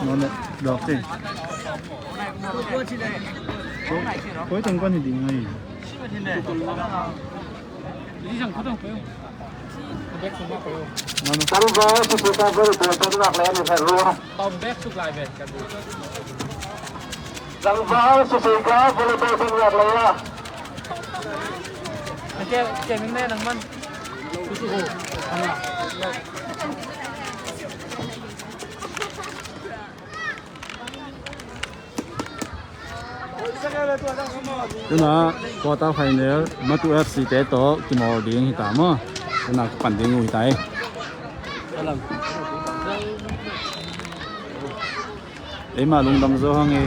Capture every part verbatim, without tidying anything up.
None, dawk ding. Koi, koi teng kong hi ding ahi. None. Zangva, Sisika volleyball teng ngak le ni khat rua. Zangva, Sisika volleyball teng ngak le ya. Tuna quarter final Matu F C te tawh kimawl ding hi ta maw? Tuna kipan ding uh hi ta e. Eima lungdam zo hang e.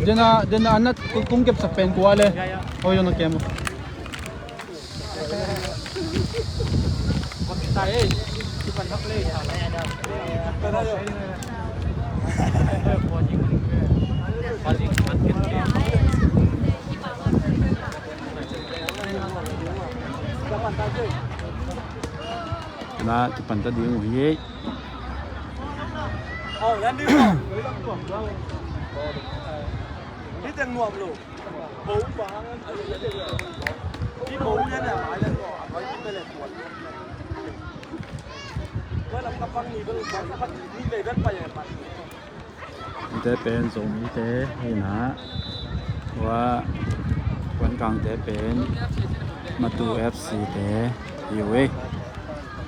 Dena, dena anat kung kep sak pen kua le. Oi, yona kem. Na, kipan ta ding uh hi. Te pen Zomite hi na, tua Kuankangte pen Matu F C te hi uh e.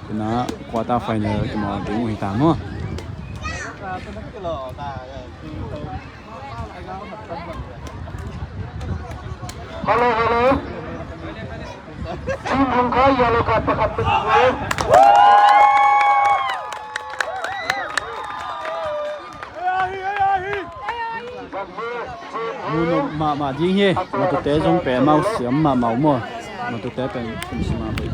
Tuna quarter final kimawl ding uh hi ta maw? Hello, hello. Team Lungkai yellow card pakhat pe. Nunop mahmah ding hi. Matute zong pe mau siam mahmah uh maw? Matute pen kum sima bai.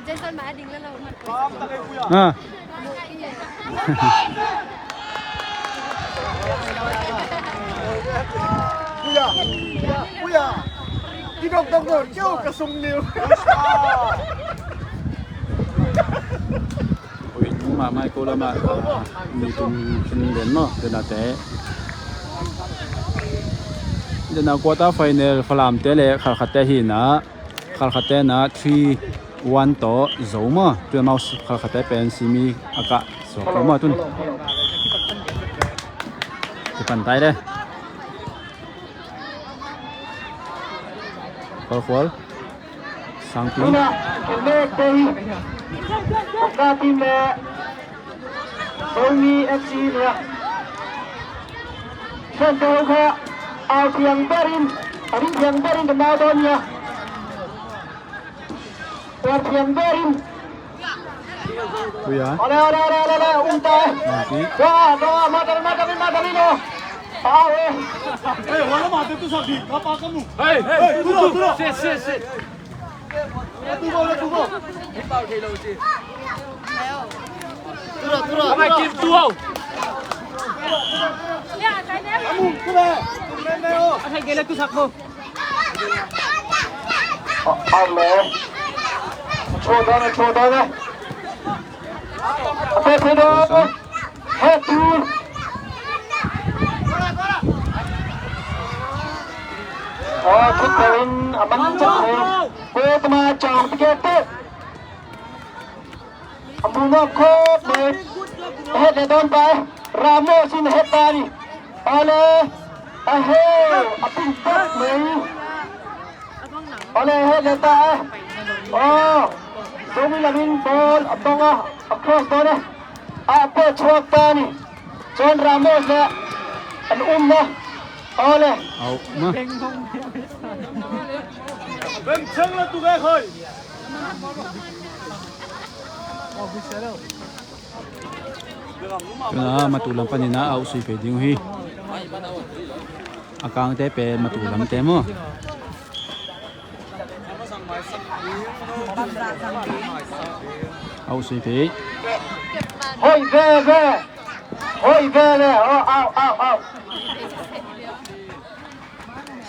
Jason mah a ding le lo. Ah. Uya, uya. Kidok dok lo, kyo ka sung niu. Ui, mahmah ko lama, ah, mi tum khin den maw, den a te. Den a quarter final Falam te le Khalkhat te hi na, Khalkhat te na three one tawh zo maw, tu mau Khalkhat te pen simi a kah suak lo maw tun. Kipan tai le. Khual khual. Sangpi. Tuna, kemekte hi. Pawngkal team le Zomi F C nia. Khen te ho kha, au thiang berin, a ri thiang berin ka nau dawn nia. Au thiang berin. Ui a. Ole, ole, ole, ole, ole, um ta e. Mangpi. Wa, wa, mata, mata, mata, mata, no. Au e. Hey, wala mata tu sabi, kapa kamu. Hey, hey, tu, tu, tu. Sit, sit, sit. Tu, tu, tu. Turo, turo, turo. Amu, tu le. Tu le, le, o. Asai gele tu sakmo. Amen. Chua dawn e, chua dawn e. Ape phe dawn. He tu. Aw, khit kawin a man cak kawin. Ko tama chang ticket te. A mu nuam khawp mai. A het leh dawn pai. Ramos in a het ta ni. Awle. A heu. A ping khawp mai. Awle, a het leh ta e. Aw. Zomi lamin ball a tong a. A cross dawn e. A pawh chuak ta ni. Chuan Ramos leh an um na. Awle. Au, ma. Beng bong. Tuna matu lam panin a au sui phei ding uh hi. A kangte pen matu lamte maw. Au sui phei. Hoih veve. Hoih veve. Oh, au, au, au.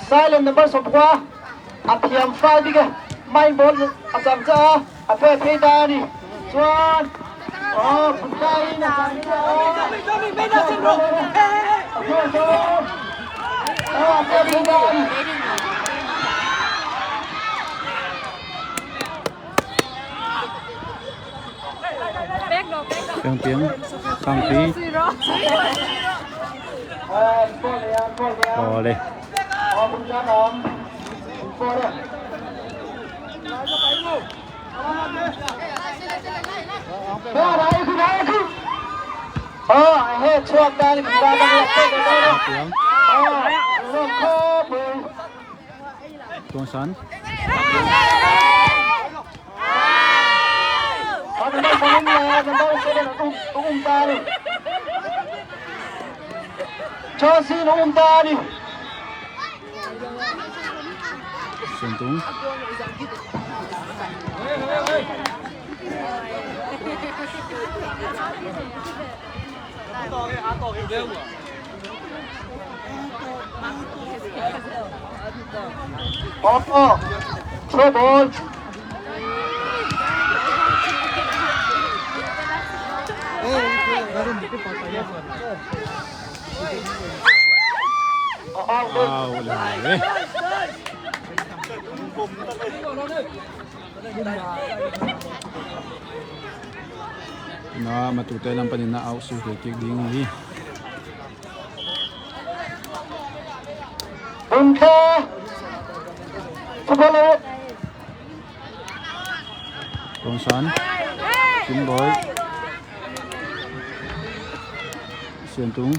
Silent number sawmkua. A phiam fal ding e. Mai bawl a cang ca a, a pet phei ta ni. Chuan, aw, phut ta in a cang ca a. Aw, a pet phei ta ni. Piang, piang. Kangpi. Aw le. Piang. Tuang San. Chance in um ta ni. Sentung. Opo, throw ball. Au, le. Na, matute lam panin na au sui kik ding hi. Bungkha. Football. Tuang San. Kim Boy. Sian Tung.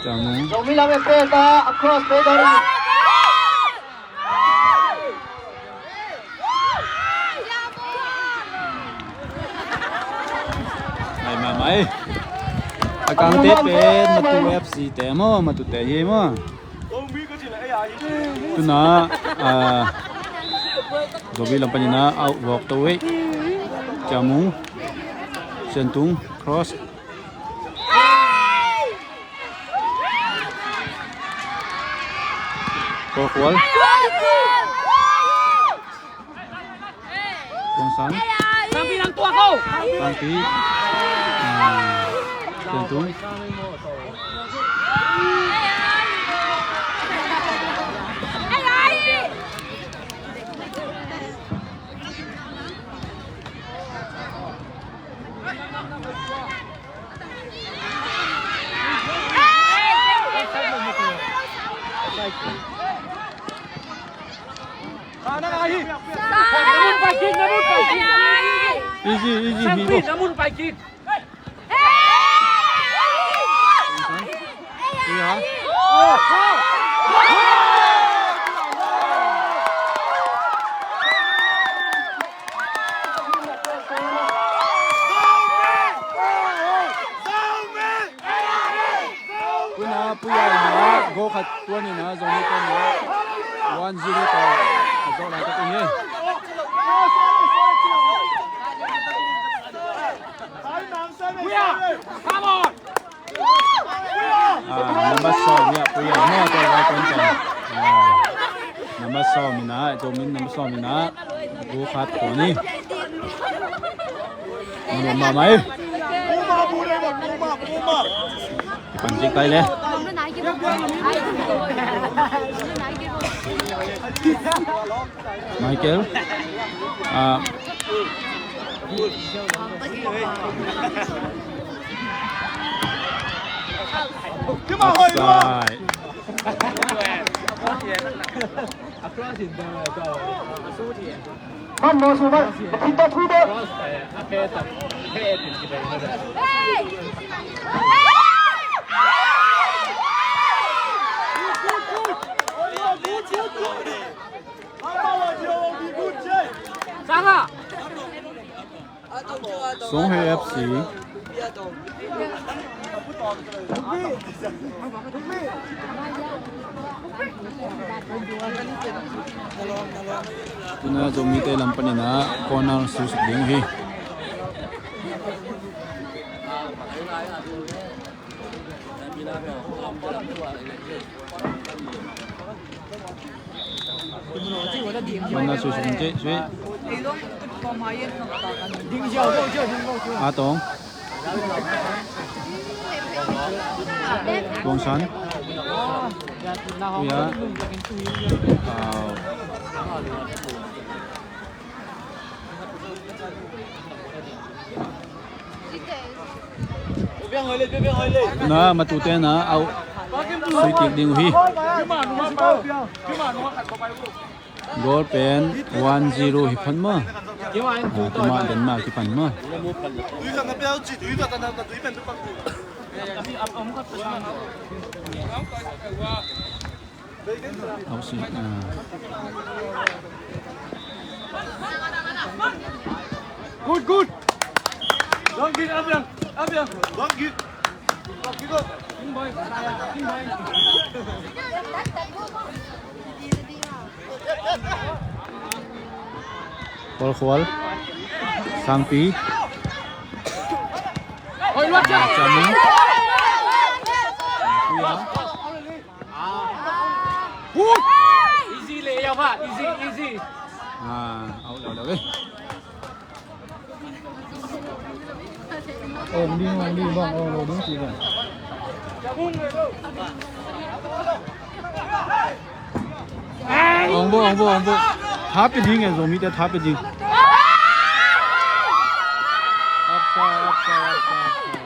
Chang Mung. Zomi lam e pe ta, a cross pe ta. Mai, mai, mai. A kangte pen Matu F C te maw, Matu te hi maw. Tuna, ah, Zomi lam panin a out walk to wei. Chang Mung. Sian Tung, cross. Kawlkhual. Tuang San. Tangpi lam tuak o. Tangpi. Ah, Sian Tung. Easy, easy, hi. Tuna Puyai in a goal khat tuan in a, Zomi te in a one zero tawh a zawh laitak uh hi. Ah, number sawm, ya, Puyai in a goal khat tuan in a. Ah, number sawm in a, Zomi number sawm in a goal khat tuan hi. Mama mai. Pan zik tai le. Michael. Ah. Offside. Man mo su man, kita tu de. Songhe F C. Tuna Zomite lam panin ah corner sisuk ding hi. Mana sui sui sui sui. Atong. Tuang San. Kuya. Au. Na matute na au sui kik ding uh hi. Goal pen one zero hi pan ma. Ah, tuma den ma kipan ma. Au sui, ah. Good, good. Don't give up, young. Up, young. Don't give. Don't give up. Khual khual. Sangpi. Oi, luat cia. Sangpi. Easy le, Yau Pha. Easy, easy. Ah, out, out, out, eh. Ong ding, ong ding, bang, ong lo ding, si bang. Ong bo, ong bo, ong bo. Tha pe ding, eh, Zomite tha pe ding. Upside, upside, upside, upside.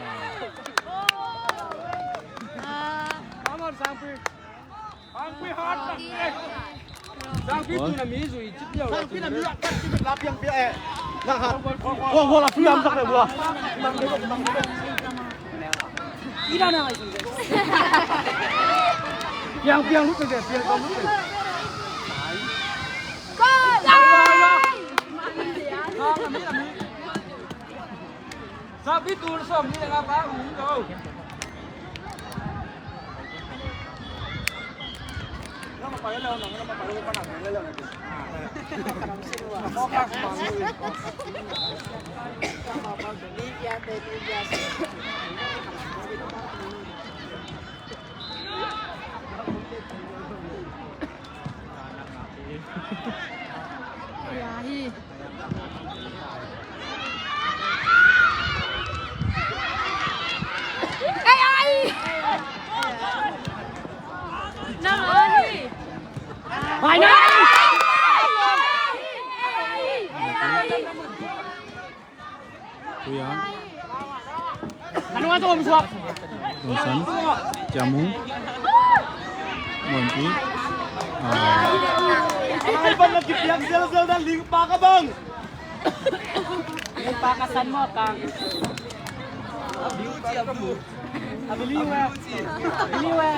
Kuya. Anu atu om suak. Tuang San. Jamu. Monti. Ah. Ai, bang na kipiak zel zel dan ling pa ka bang. Ling pa ka san mo ka. Abiliu ci, abiliu. Abiliu eh. Abiliu eh.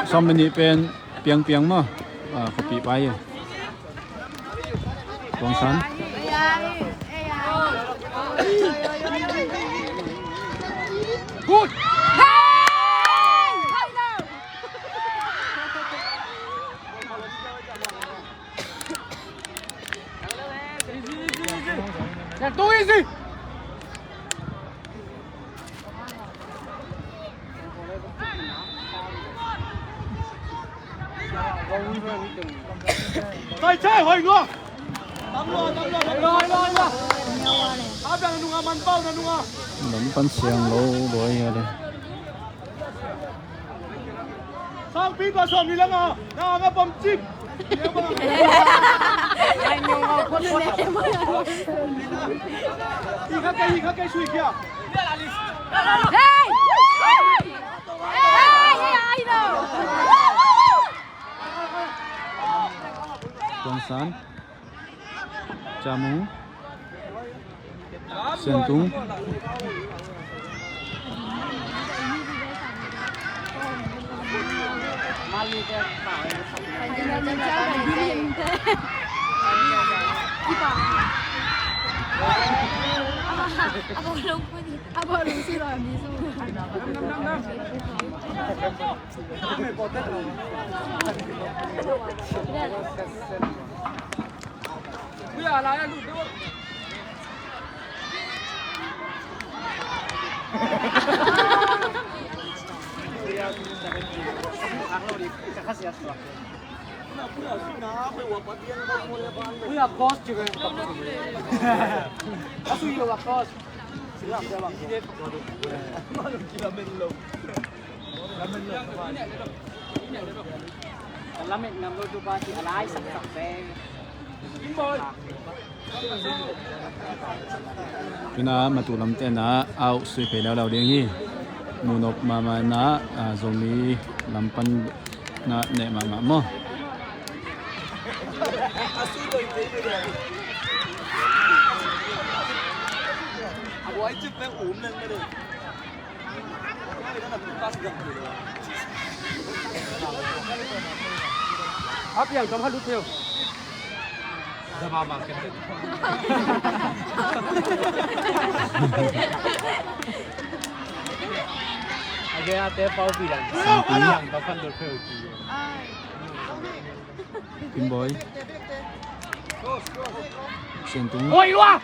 Som minit pen piang piang mo. Ah, kopi pa ye. Tuang San. Good. Too easy. Lam pan siang lo dawi hi a le. Sangpi tua sawm ni langa na nga pom cip. Hi kha kei, hi kha kei, sui kia. Hey! Hey, hey, I know. Tuang San. Jamu. Sentung. Tuna matu lamte na au sui phei leuleu ding hi. Munop mahmah na, ah, Zomi lam pan na neh mahmah maw? Pinboy. Sian tung. Oi, lua.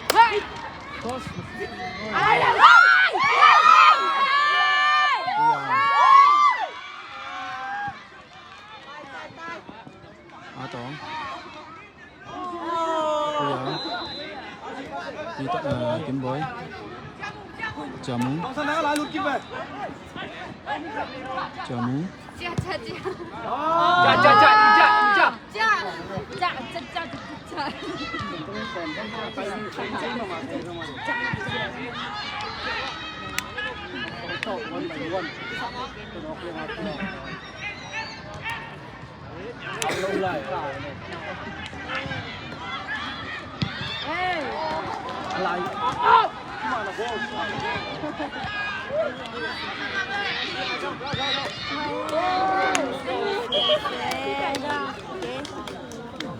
A tong. Lua. Peter, uh, Kim Boy. Jamu. Jamu.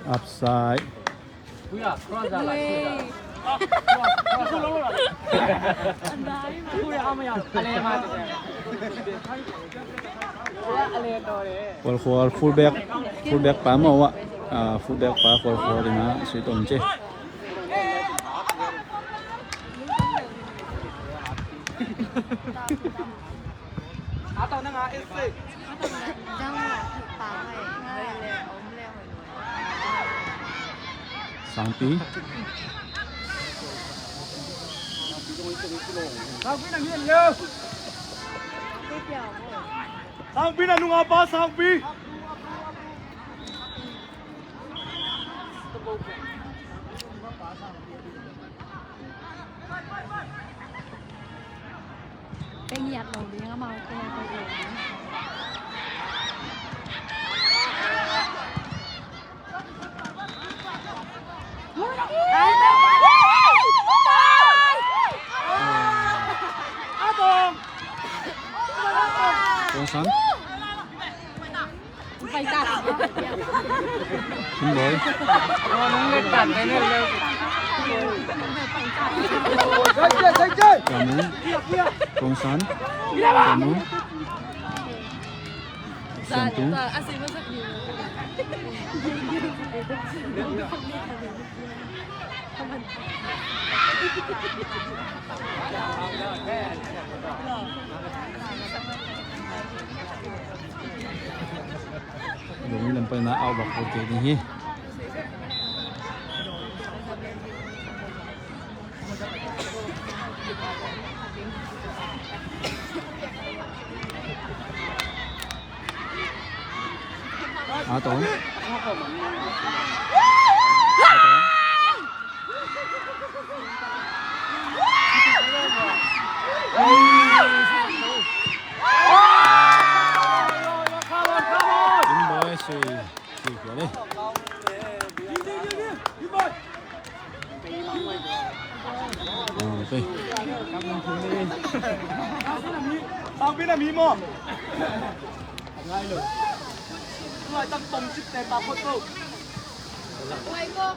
Upside. Khualkhual fullback, fullback pa maw ah, ah, fullback pa Khualkhual ding a sui tom ci. Sangpi. Sangpi na nungak pa, Sangpi. Ka ngiat lo ding, amau te ko lo ding. Kong San. Kim Boy. Kamu. Kong San. Kamu. Sian tung. Lunglam pan na au bak kei ding hi. A tong. Kim Boy sui. Sui kua le.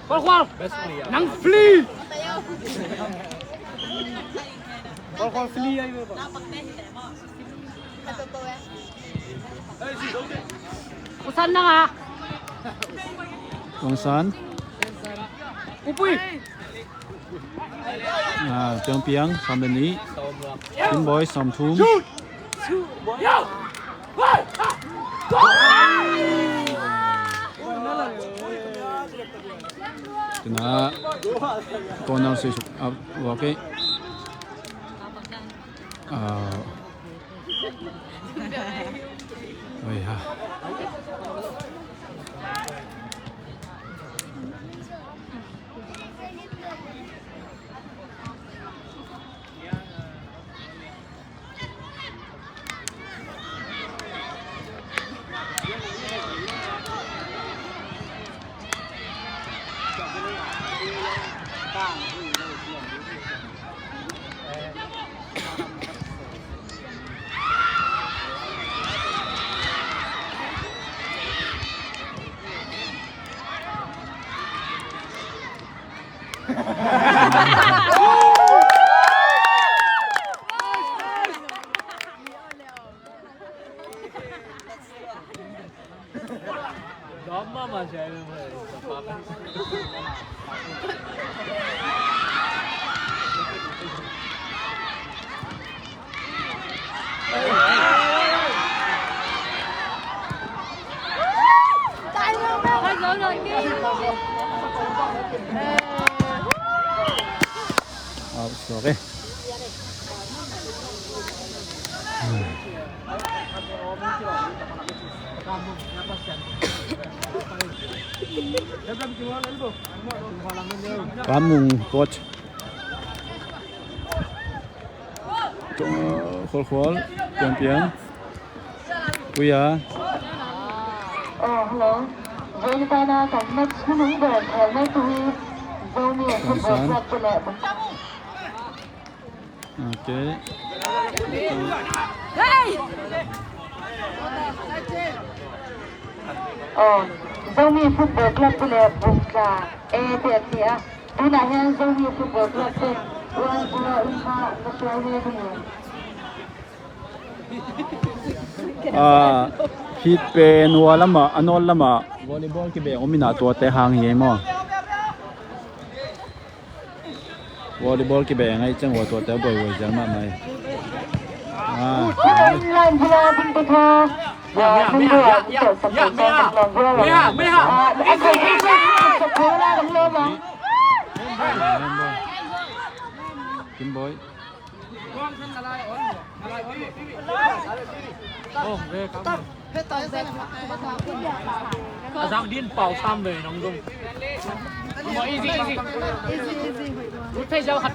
Khual, khual. Nang free. Usan na nga. Usan. Upui. Ah, Piang Piang, sawm le nih. Kim Boy, sawm thum. Tuna corner sui suk. Ah, okay. Ah. Oi ha. Out, okay. Pamung coach. Khual khual, piang piang. Ui a. Oh, hello. Zai ni ta na kan match ni nung don, eh, match ni Zomi Football Club tu le. Okay. Oh, Zomi Football Club tu le bung tla, eh, te ti a. Tuna hian Zomi Football Club te ruang kua in kha na suai ve ka ni. Ah, hit pen ua lamah, a nawl lamah volleyball kibeng um ina tuate hang hi ei maw? Volleyball kibeng ei chang ua tuate a buai buai zel mahmah ei. Ah. Kim Boy. A zak din pau sam ve nong dung. Easy, easy. Easy, easy. Good play, Jao, khat.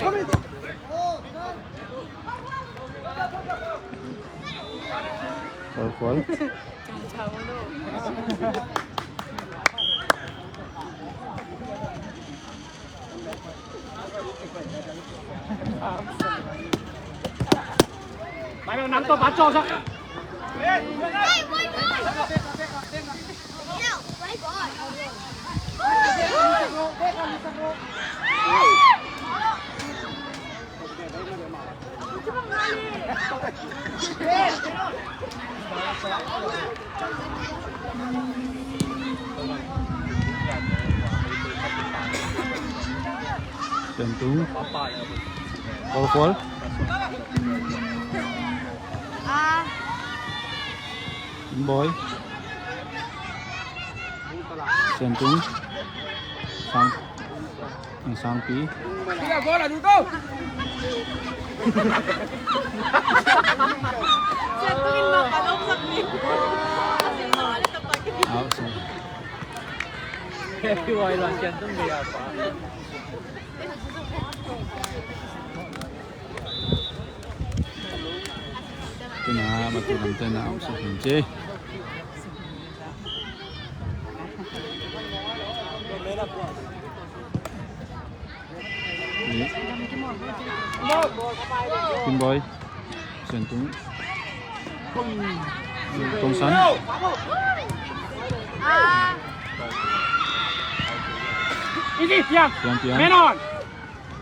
Khual, khual. Sentung. Kol kol. Boy. Sentung. Sang. Ang sangpi. Out, sorry. Tuna matu lamte na out, sorry. Kim Boy. Sentung. Kong San. Piang piang.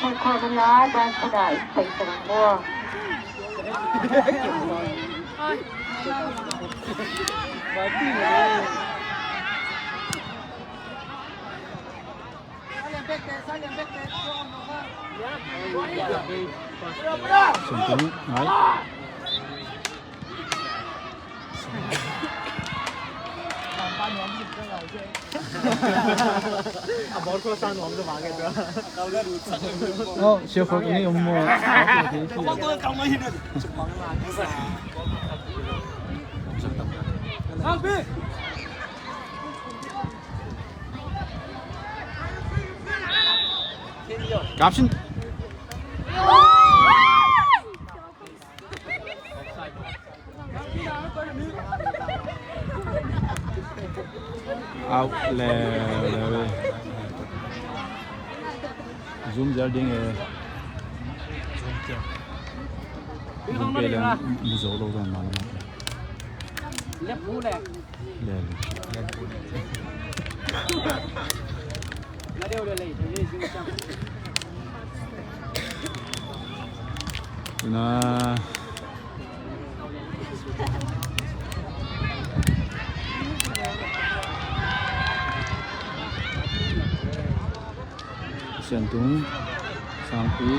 Tua khawm inla, dan sinah in pai sak ang maw. Sungkung ngai. Oh, siakhok ni om maw. Kapsin. Out le, le, le. Zoom zel ding e. Zoom pe le mu zo lo zan ma le. Left, left. Tuna Siantung, Sangpi.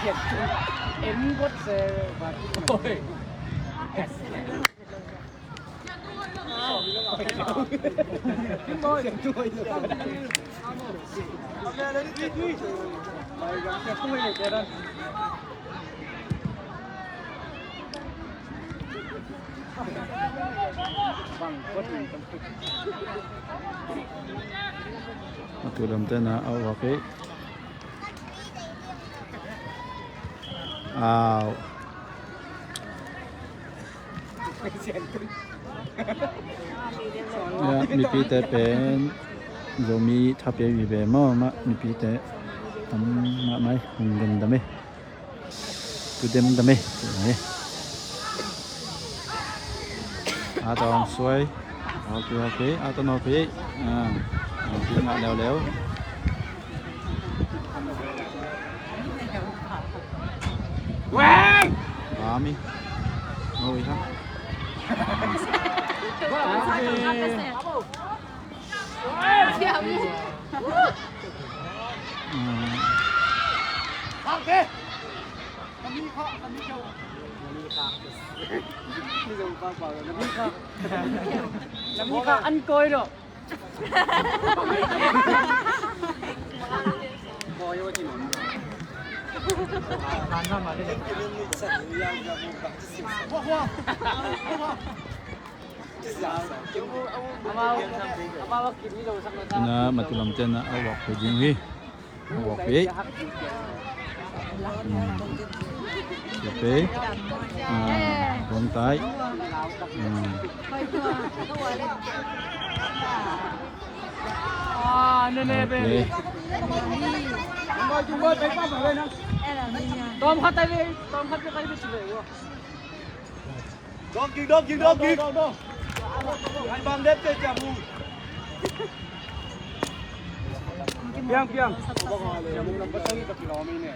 Siantung. Em, what's, uh, what? Oi. A tu lam tena a wak hi. Au. Ya, mipite pen Zomi thapiak vive maw, mah mipite tam mah mai hong gamdam e. Tu demdam e. A tawng suai. Ok, ok. A tawng ok. A, ok, ngah leuleu. Weng! Kami. Ngui ha. Lam ni kha an koi lo. Na matulam tena a wak pe ding hi. A wak pe. Pe. Bongtai. Tom khat tai ve, tom khat pe kai ve si ve. Dawng kik, dawng kik, dawng kik. Ngai bang dep te, Cia Mung. Piang, piang. Cia Mung nampak tadi tak kilo ini.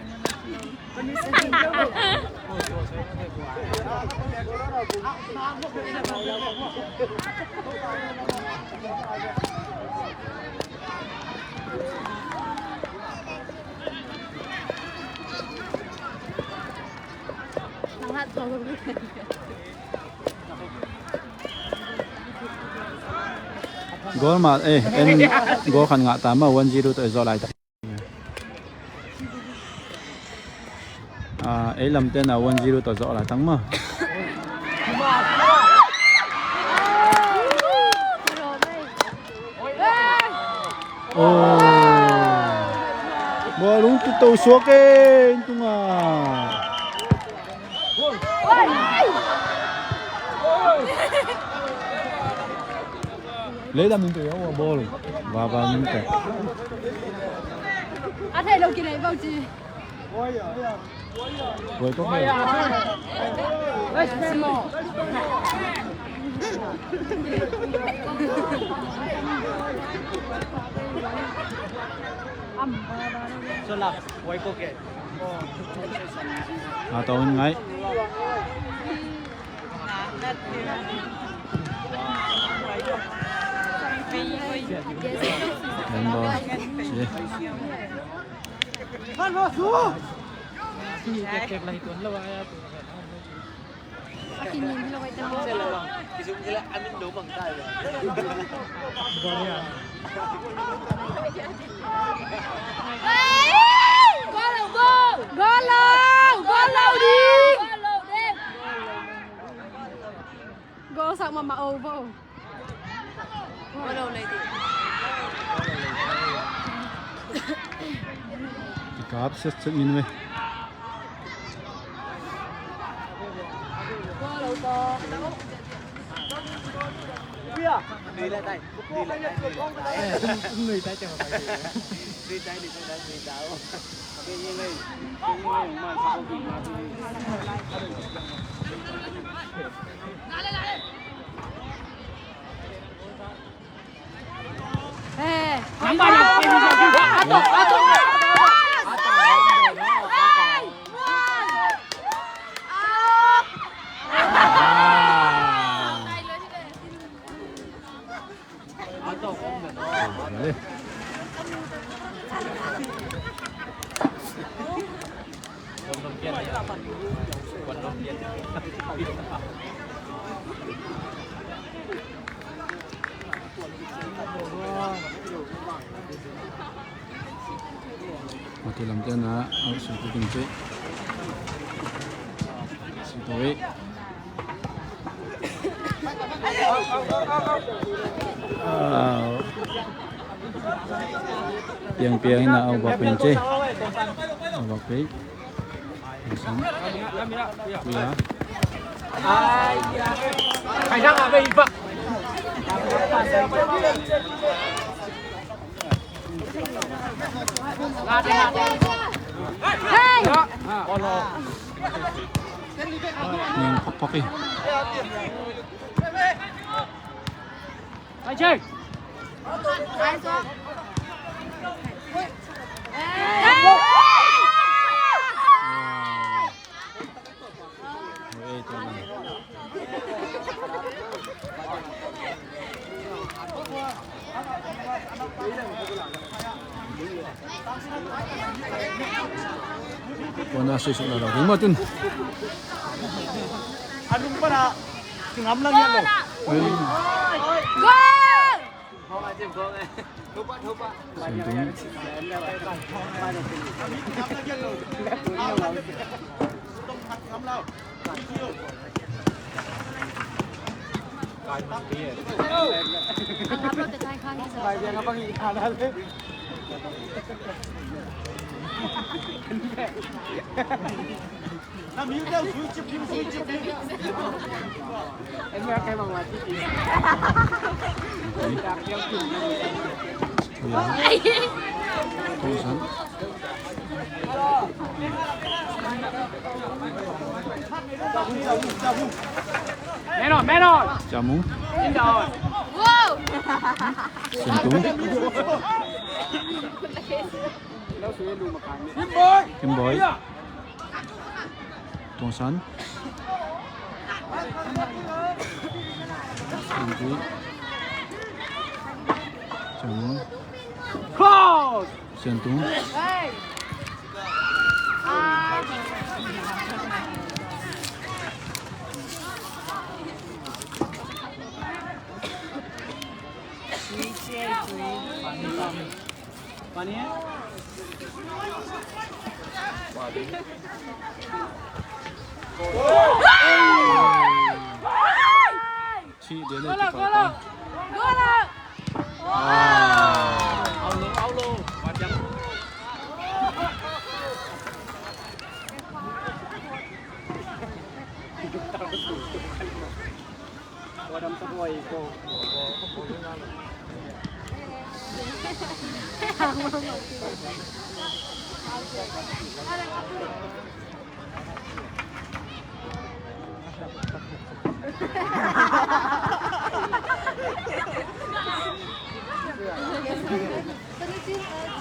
Goal mah, eh, en goal khat ngah ta mah, one zero tawh i zawh laitak. Ah, ei lamte na one zero tawh zawh laitak mah. Oh. Bawlung tu to suak e, in tunga. Leilam in to ya, wa bawlung. Wa bawlung te. A thei lo kinai bau ci. A tawng in ngai. Goal lo, goal! Goal lo, goal lo ding! Goal lo ding! Goal sak mahmah o vo. Kikap siatset min ve. Mati lamte na, au, sultu kin ce. Sultu e. Au. Piang piang na, au bak pen ce. Au bak pen. Ning phokphok hi. Kona sisuk na lo ding matun. Anung para singam lang yan lo. Goal! Menon, Menon. Jamu. Wow. Sentu. Kim Boy. Tongsan. Sentu. Jamu. Cross. Sentu. Cih dia ni. Goal lah, goal lah. Goal lah. Ah. Out lo, out lo.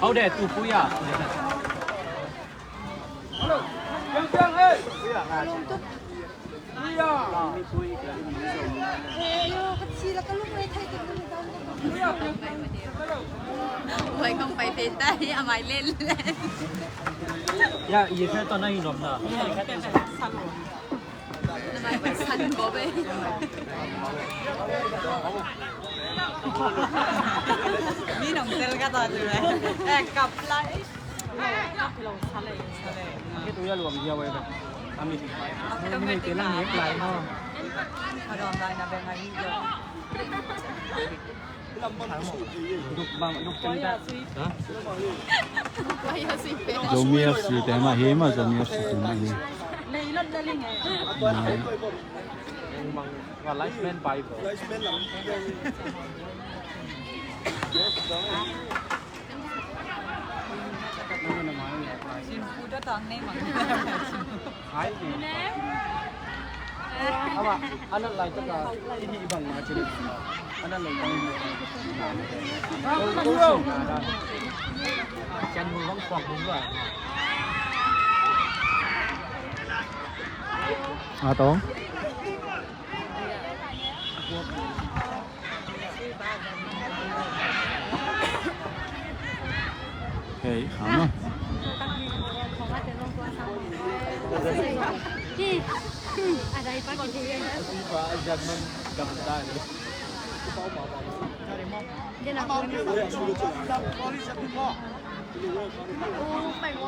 Hau de, tu pui a. Huai kong pai pen ta hi, a mai len len. Ya, i khe to na hi nom na. Na mai pai san ko be. Mi nong tel ka to tu le. Eh, kap lai. Zomi F C te mah hi, mah Zomi F C te mah hi. A tong. Hey, kham a.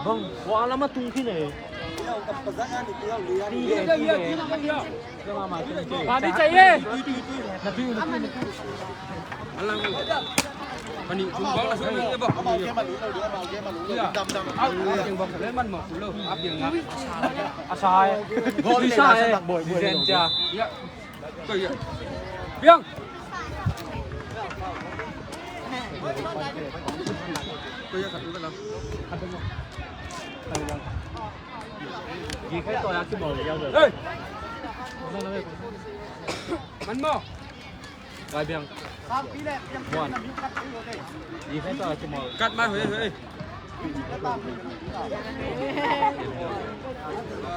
Bang, khua lam a tung khin e. Đi, đi, đi, đi, đi. Ba đi chạy đi. Asai. Asai. Biang. Hey. Mano. Kai biang. Muan. Cut mai, hoi, hoi.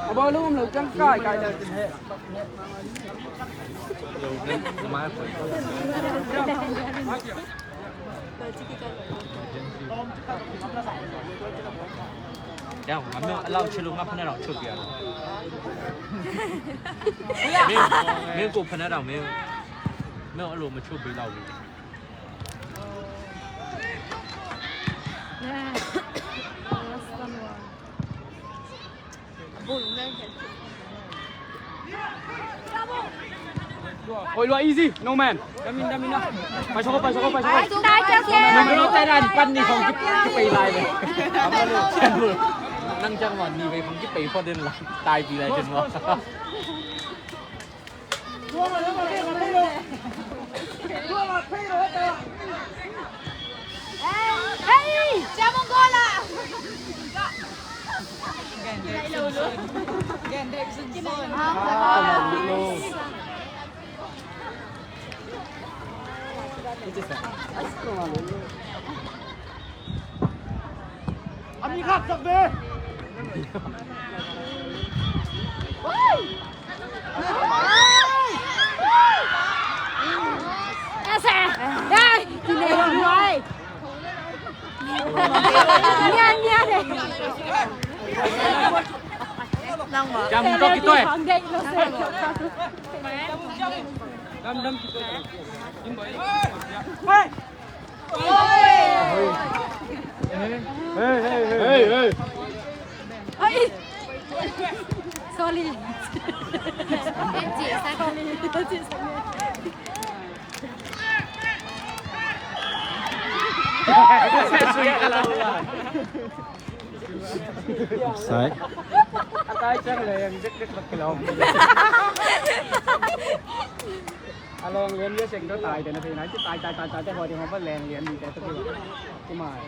A bawlung om lo ciang kai, kai. Yang, a meu, a lau cilu ngap na rau ciu biang. Meu, meu ko phana rau meu. Meu a lo ma ciu bi lau. Oi, lua easy, no man. Pai soko, pai soko, pai soko. Nang lo tai dan pan ni khong kipei lai ve. Nang ciang wan ni ve khong kipei pho den la. Tai pi lai den wa. Hey, Jamongola! A mi khat sak ve. Jam kau kita eh. Dam, dam kita. Hey! Hey, hey, hey. Hey, hey. Oi! Sorry. Sorry. Offside. A tai ciang leng dekdek bek kilawm. A leng lian lian seng tawh tai te na thei nai ci tai tai tai tai te haw ding haw va leng lian ding te tawh kilawm. Ci mai.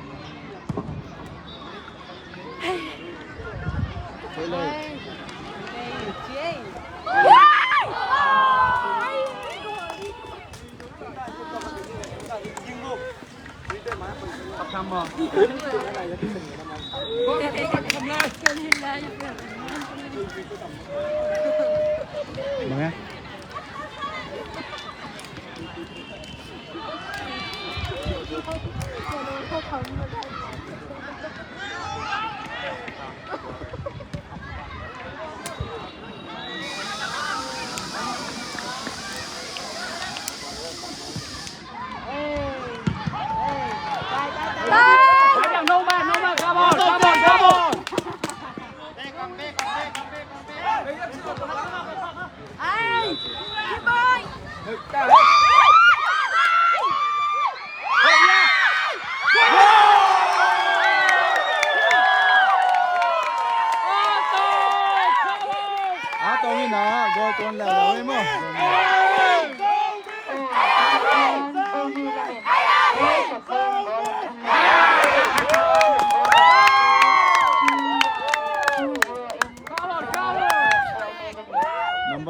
A tong in a goal tuan leh lo hi maw. Number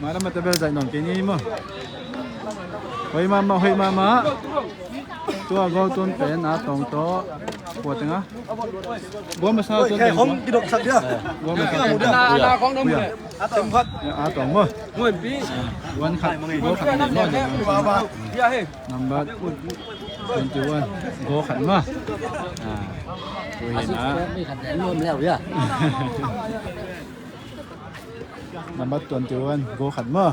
Mai lam a ta bel zaih nawn kei ni maw. Hoih mahmah, hoih mahmah. Tua goal tuan pen a tawng tawh. Kua teng a. Goal masa tuan pen kua. Goal masa tuan pen. Kua. Kua. A tawng maw. One khat, goal khat ni maw. Number twenty one, goal khat maw. Ah, tua hi na. Number twenty one, goal khat maw.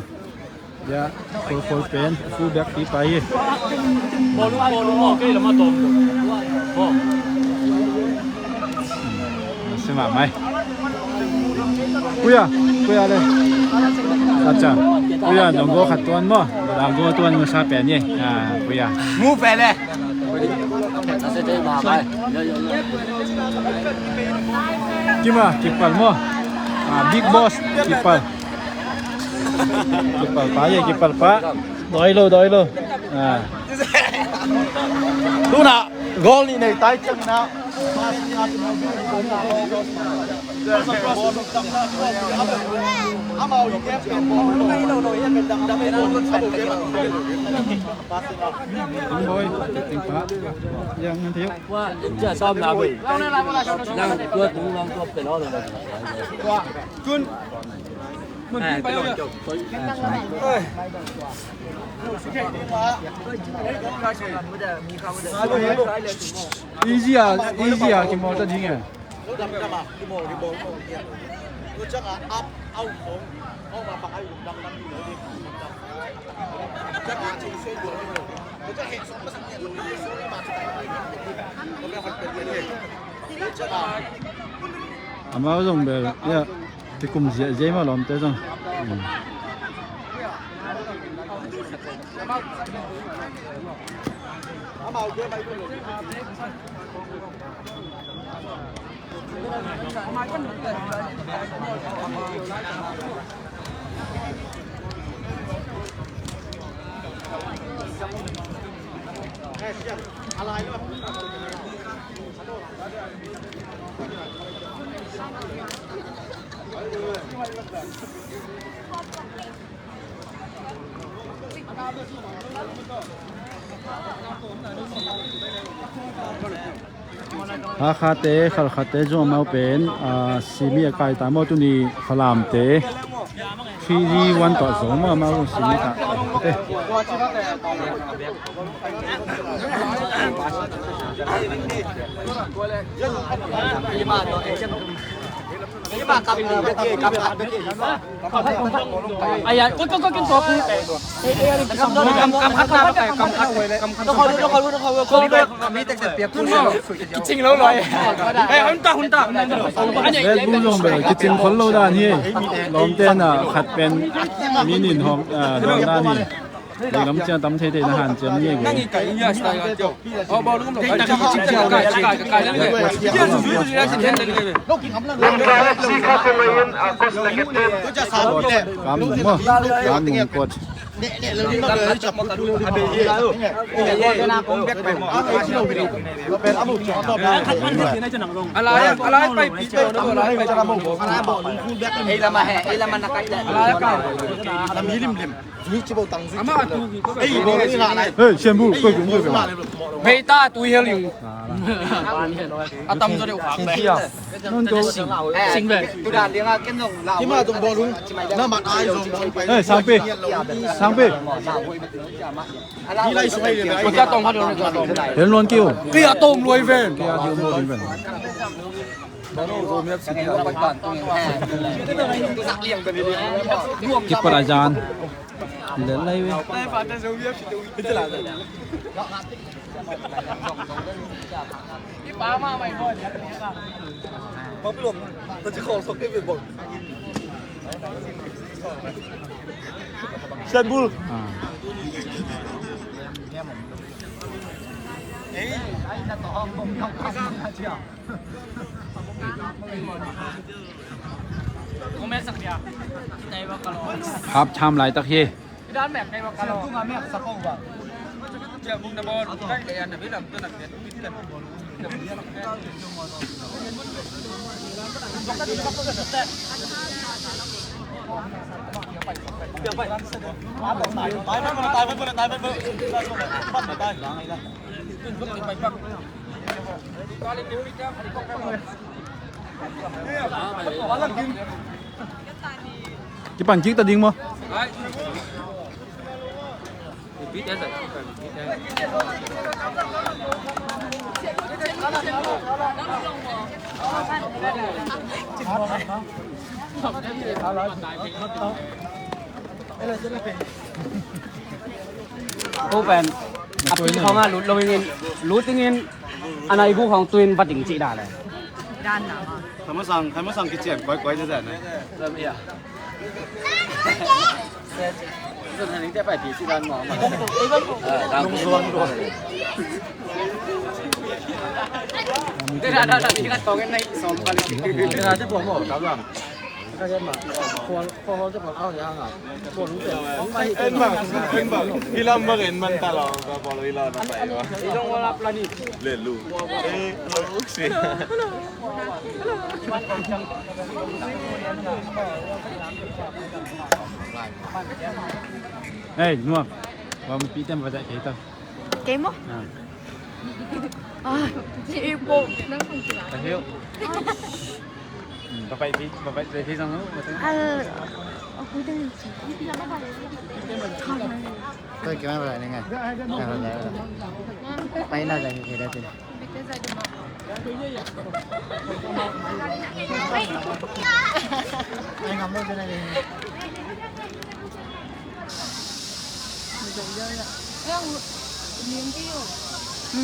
Ya, goal, goal pen, full back pi pai hi. Sima mai. Kuya, kuya le. Acha. Kuya, dong goal khat tuan maw. Dong goal tuan masa pen ye. Ah, kuya. Mu pen le. Kima, kipal maw. Ah, big boss, kipal. Kipal pa ye, kipal pa. Doi lo, doi lo. Ah. Tuna, goal nih nei tai ciang na. Ang boy, ting pa. Yang nanti yuk. Nang tua tung nang tua pelon. Kun. Easy ah, easy ah, kimawl ta ding eh. Amau zong bel, ya, kikum ziahziah mah lawmte zong. Hmm. Hakhate, Khalkhate zong amau pen, ah, simi a kai ta maw tuni Falamte. Three one tawh zong maw amau zong simi ta. Aya, kau, kau, kau, kau, kau. Kam, kam khat na, kam khat, kam khat. Kicing lo loi. Eh, hun ta, hun ta. Red Bull zong bel kicing khol lo dan hi. Lawmte na khat pen mi nih hong, ah, dawng dan hi. Lei lam ciang tam thei thei na hanciam ni e. Kam nung maw? Kam nung kot. Ei lama he, ei lama na kai le. Hei, sian bu, koi gung koi gung. Hei ta, tui hel yung. A tam zo deuh khak le. Sing ve. Hei, sangpi. Sangpi. Hel nuan kiu. Kia tom luai ven. Kia tom luai ven. Kipat a zan. Lel lai ve. Istanbul. Ah. Half time laitak hi. Kipan kik ta ding maw? Ko pen a pi khong a lut lo in, lut ding in, a nai bu khong tuin va ding cih dan le. Thaimasang, thaimasang kician kuai kuai zia zia na. En bang, en bang. Hilam bang en man ta lo, ka bolo hilam na pai wa. Le lu. Eh, lu si. Hei, Nuam. Wa mu pi tem ba dai kei ta. Kei mo? Ah. Ah, si Ipo. Ka hiu. Babai pi, babai pi sang no. Al, aku deng. Kau gimana pala ni kan? Pai na dai kei dai.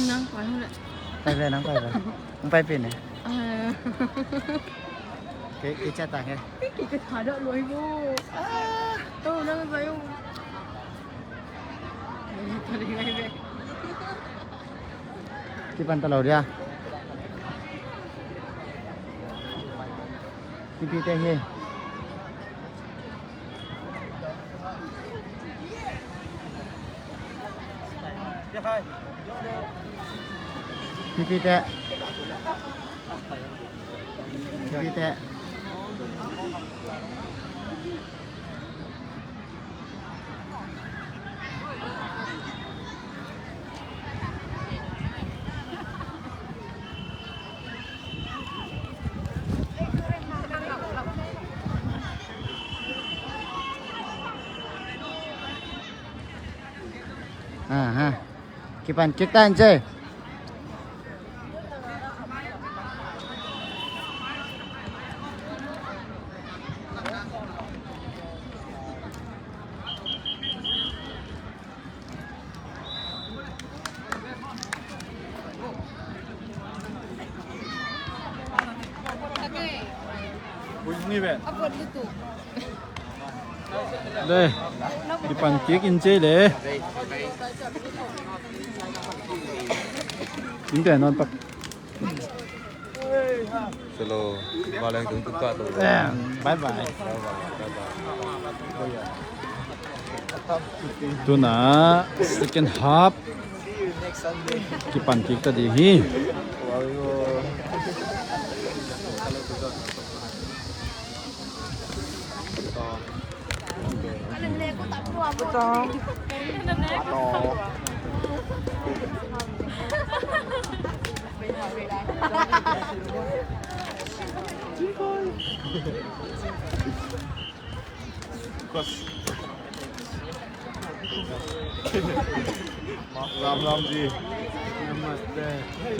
Nang pai hole. Pai ve, nang pai ve. Nang pai pin ne. Ke, ke chat ta ke. Ke ke thada loi bo. Ah, to nang pai. Kipan ta lo dia. Kipi te hi. Kipi te. Kipi te. Aha. Kipan kik ta in ce. Ni ve. Le, kipan kik in ci le. In te non pak. Hello. Bye bye. Tuna second half kipan kik ta ding hi.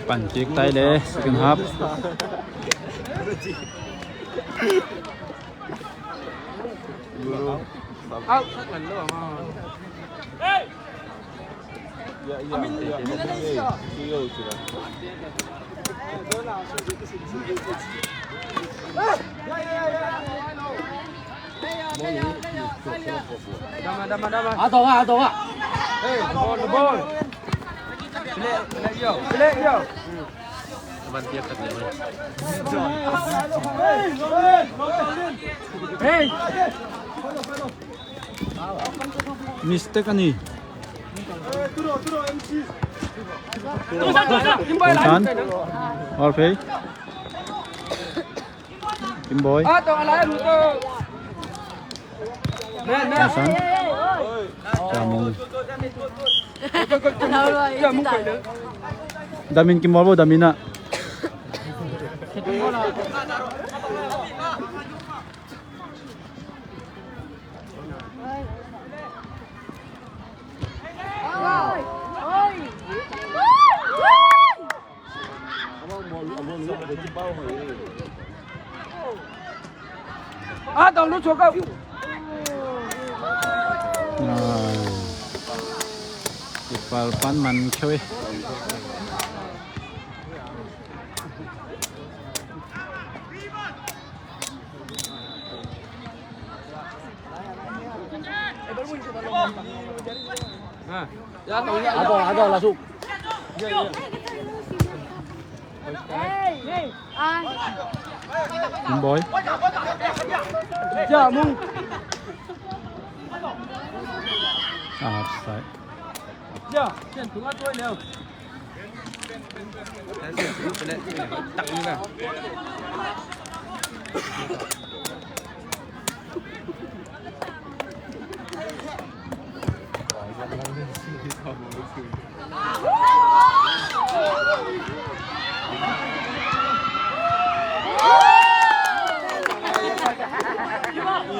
Pan kik tai le, second half. Mistake a ni. Kongsan. All play. Kim Boy. Kongsan. Jamung. Damin Kim Boy bo, damin ah. Kipal pan man kheu e. Ado, ado, lasuk. Kim Boy. Offside.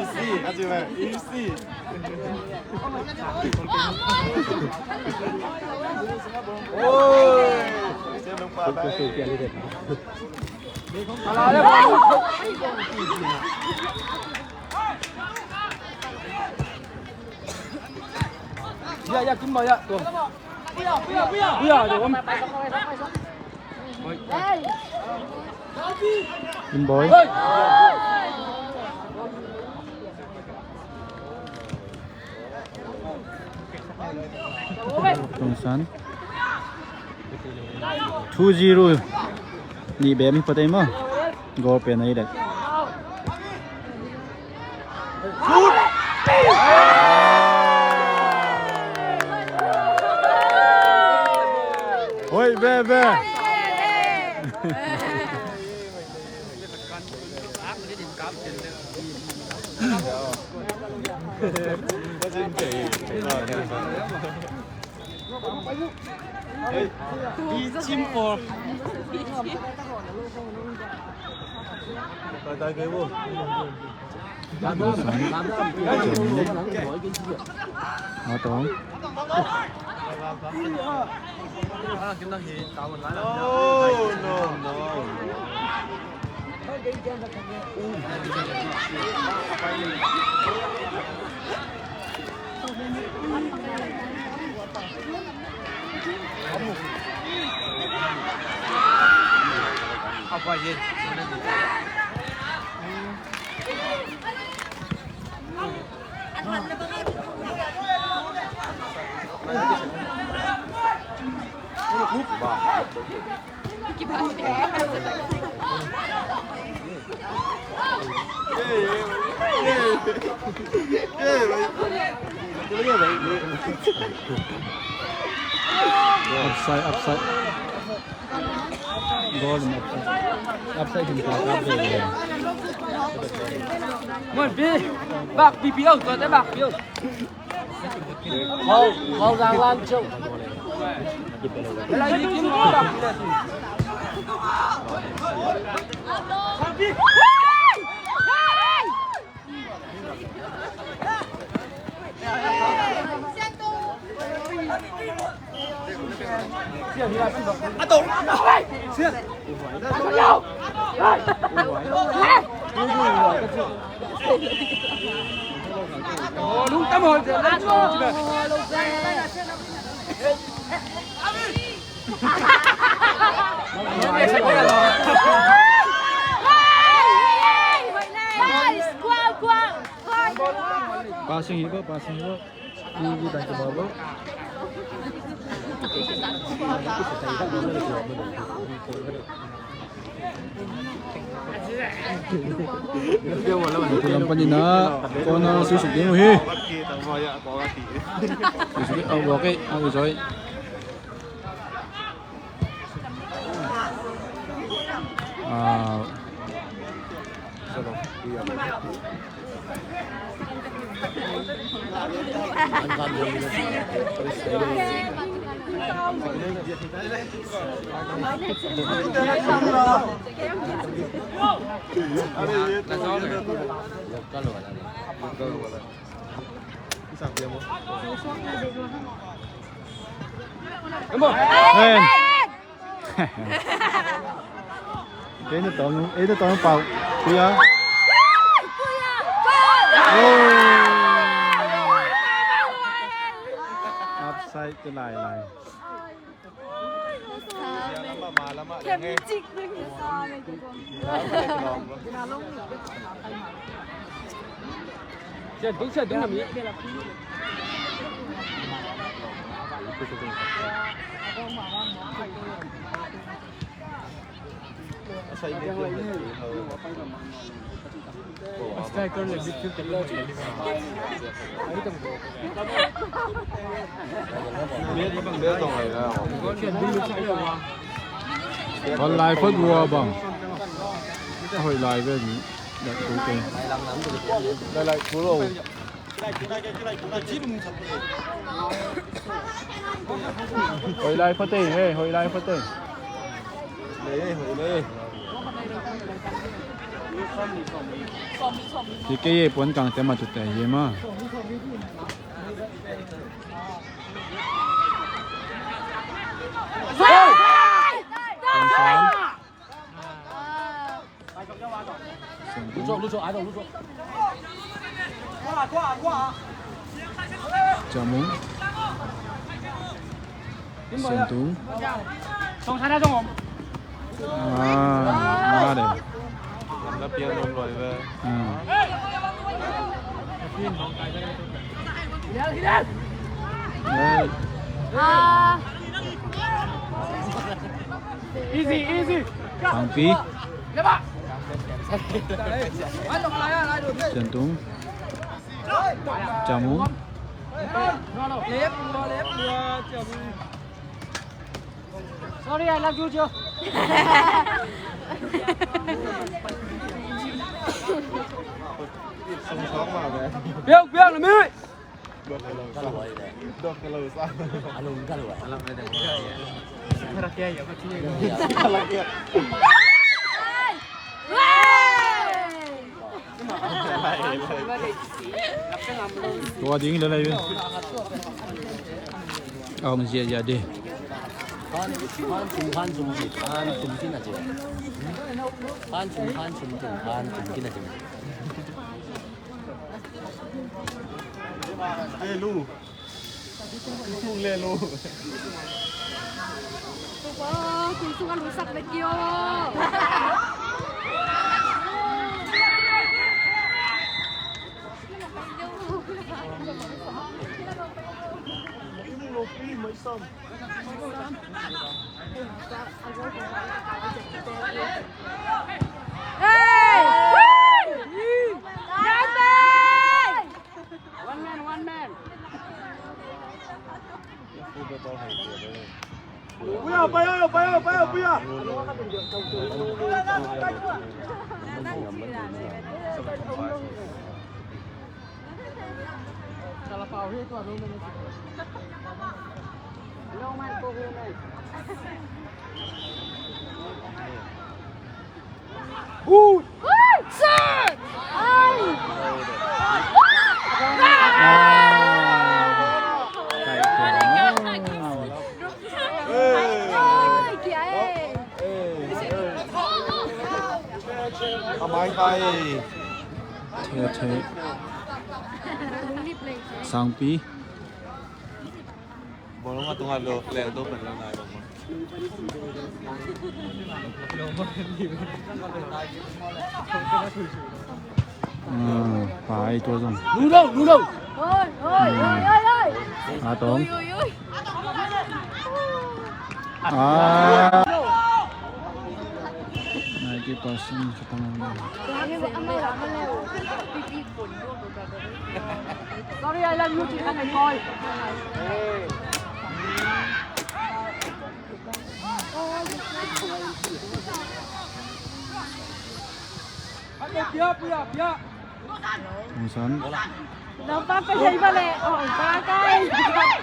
Easy, easy. Ya, ya, Kim Boy, ya, tuh. Ya, ya, ya, ya, ya. Kim Boy. Tungsan. Two zero. Ni bem hi patei mo. Goal pen ai dek. Oi, be, be. Offside, offside. Goal in offside. Offside in offside. Mun pi. Bak pi pi au, tua te bak pi au. Hau, hau, gang lang ciu. Passing hi beuh, passing hi beuh. Tua lam panin ah corner sisuk ding uh hi. Sisuk ding, a, buak ei, a, ui, sorry. Ah. Hey. Ei na tawng, ei na tawng pau. Pui a. Pui a. Pui a. Offside tu lai lai. Kem cik. Hoih lai phot uh a bang. Hoih lai ve ni. Lai lai thu lo. Hoih lai phot ei, he, hoih lai phot ei. Kei kei e, puan kang te ma tu te ye ma. Ciamung. Siantung. Ah, ma de. Ah. Easy, easy. Bangpi. Siantung. Ciamung. Sorry, I love you, Joe. Biang, biang, na mi. Tua ding le lai ve. A hong ziahziah de. Phan, phan sum, phan sum ci, phan sum ci na ci. Phan sum, phan sum ci, phan sum ci na ci. Hey, Lu. Kung le lo. Tupa, kung sung a lusak bek kio. One man, one man. Puya, payo, payo, payo, puya. Sangpi. Pai tua zong. Lu lo, lu lo. Oi, oi, oi, oi, oi. A tong. Ui, ui, ui. Ninety percent khatam. Sorry, I love you, Chicken and Boy. Hong San.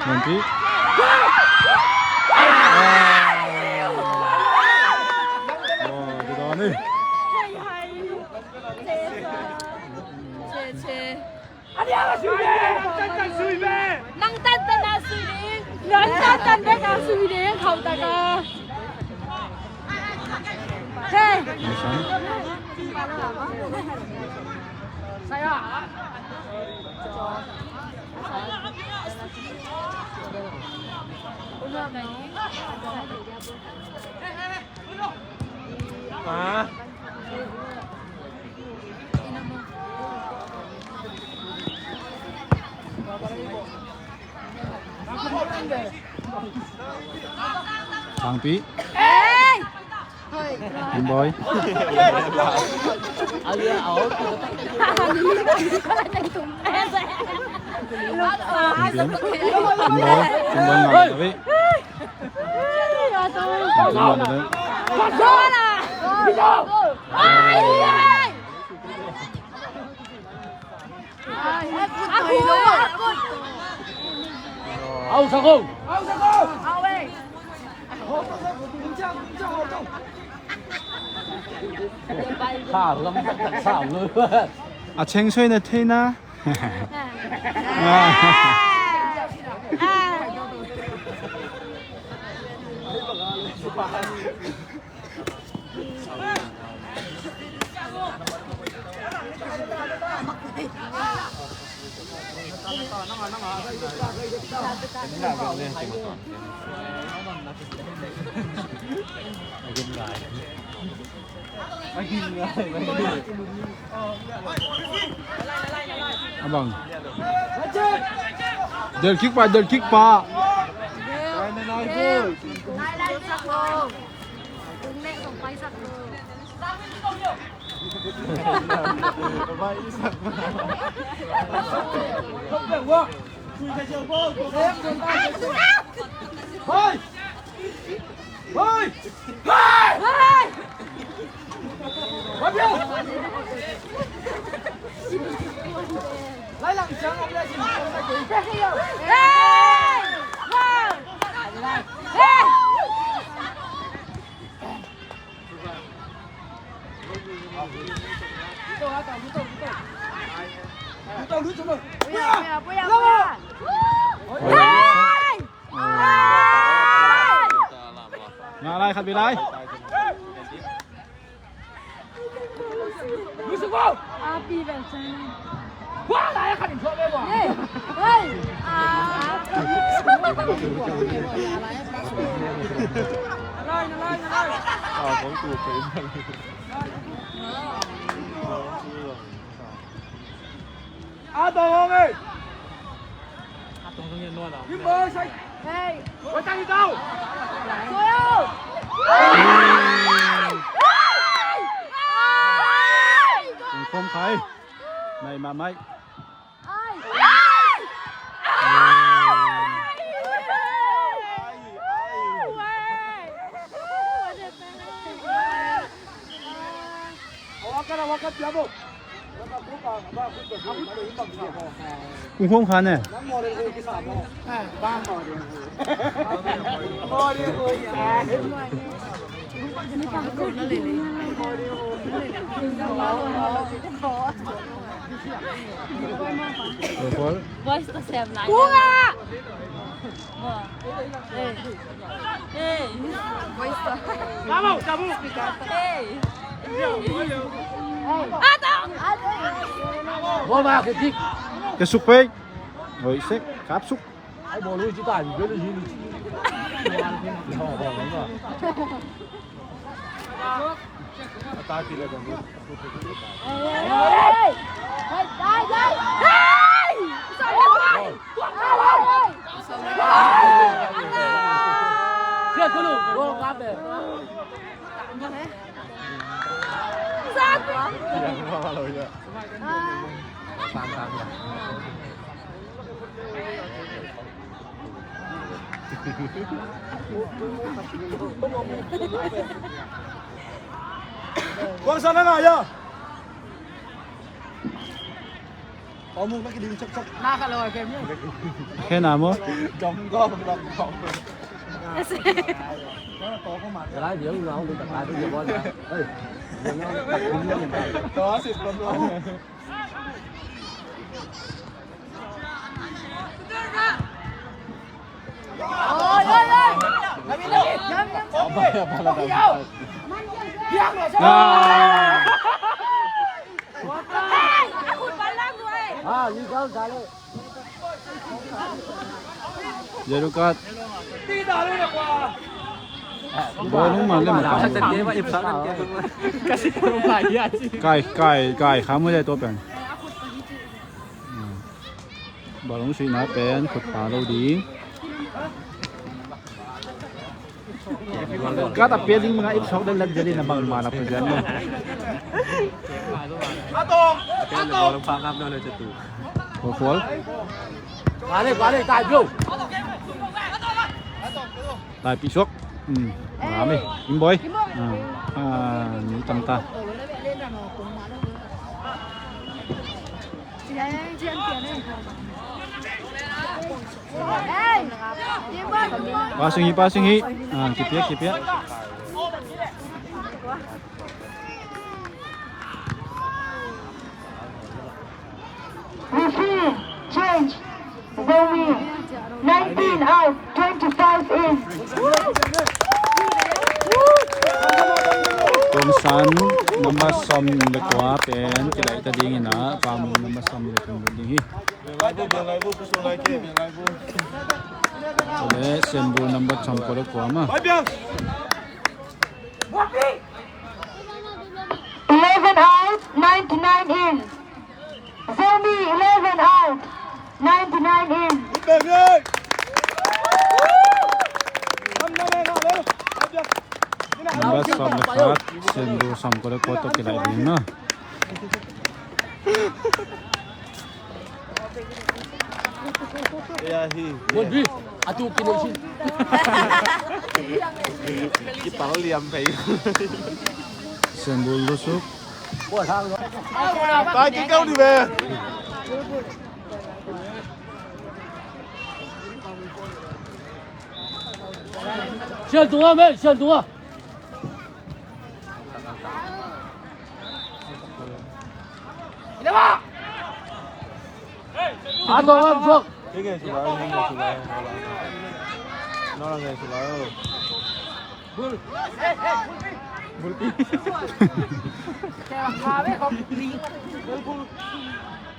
Twenty. Nang tantan a sui ding. Nang tantan bek a sui ding, khauh tak a. Hey. Thangpi. Hey! Boy. Boy. Boy. Au, sa ko. Au, sa ko. Au, eh. Sa lam, sa lam. A cheng soi na thei na. A bang. Del kick pa, del kick pa. Hoi! Hoi! Hoi! Ngah lai, khat vei lai. A tong hong ei. A tong hong ei, no, no. Kim Boy, sai. Hong khawm kha hi. Nai mahmah hi. Kong khawm kha ne. Boys to sem lai. Kung ah! Hey. Hey. Boys to. Hey. Atong. Bol ma kidik. Ka suk pei. Oi sek kap suk. Ai bol ui ci ta ni bel ui ci. Kuang sa na nga ya. Kau muk lagi ding cok cok. Nah kalau F M nya. Kena mo. Dong dong dong dong. Lai dia lu mau minta kado dia buat. Hei. Kau asis belum. Yellow card. Bawlung mah le mah. Kai, kai, kai, kha mu le tua pen. Bawlung suihna pen khut pa lo ding. Kata pia ding manga ip sok dan lat jadi na bang mana pun jan. Kol kol. Balik balik tai bro. Tai pi sok. Hmm. Rame. Imboi. Ah, ni tam ta. Passing hi, passing hi. Ah, kipiak, kipiak. Referee, change. Zomi, nineteen out, twenty-five in. Kongsan number sawm le kua pen kilaih ta ding in a, Pamung number sawm le kua ding hi. Ole Senbul number sawm kua le kua ma. Eleven out, ninety-nine in. Zomi eleven out, ninety-nine in. Number sawm le khat, Senbul sawm kua le kua tawh kilaih ding na. Bol bi. Atu kibol sin. Kipal liam pei. Senbul lusuk. Pai kikau di be. Sian tunga me, sian tunga.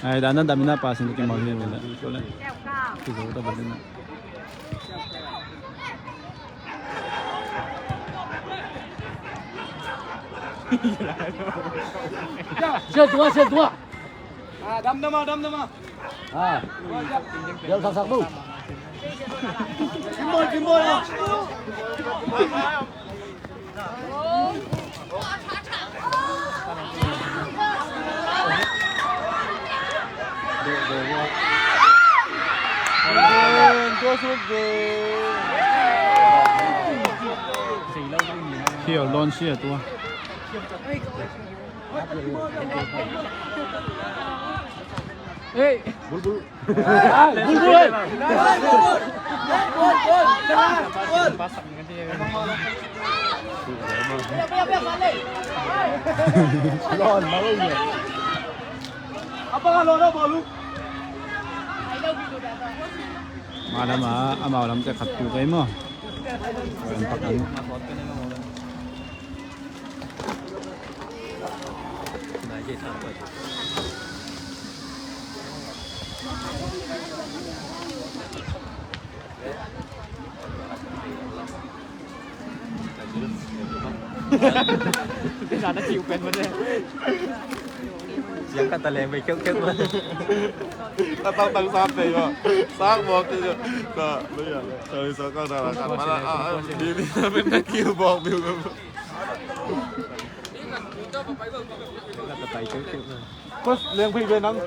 Ai, dan dan damina passing tu kimau ni. Kizo ta bol ni. Sian tua, sian tua. Ah, dam dam ah, dam dam ah. Ah. Bial sak sak tu. Hiau lawn sia tua. Hey. Mah lam ah, amau lam teh khat tu kei maw. An pak ding. Siang ka ta leng bei khiau khiau ma. Ka tang tang sa pei ma. Sa mawk te jo. Ka lo ya. Ka lo sa ka da la ka ma la. Ah, ah, ni ni na pen na kiu bawk biu ka. Ka ta tai khiau khiau ma. Kos leng phi be nang.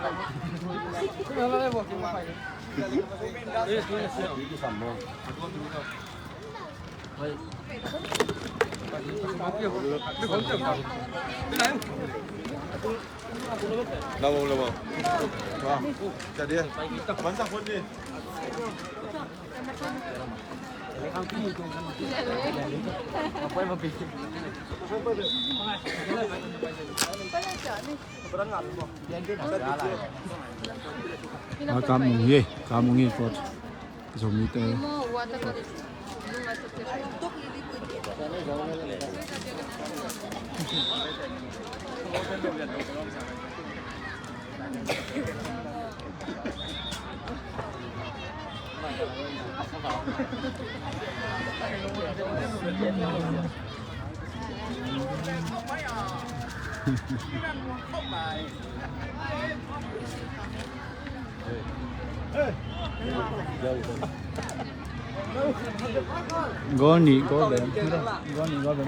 Lama, lama. Wah, jadi ya. Bansak pun ni. Ah, ka mung hi, ka mung hi, coach. Zomi te. Goal nih goal bem. Goal nih goal bem.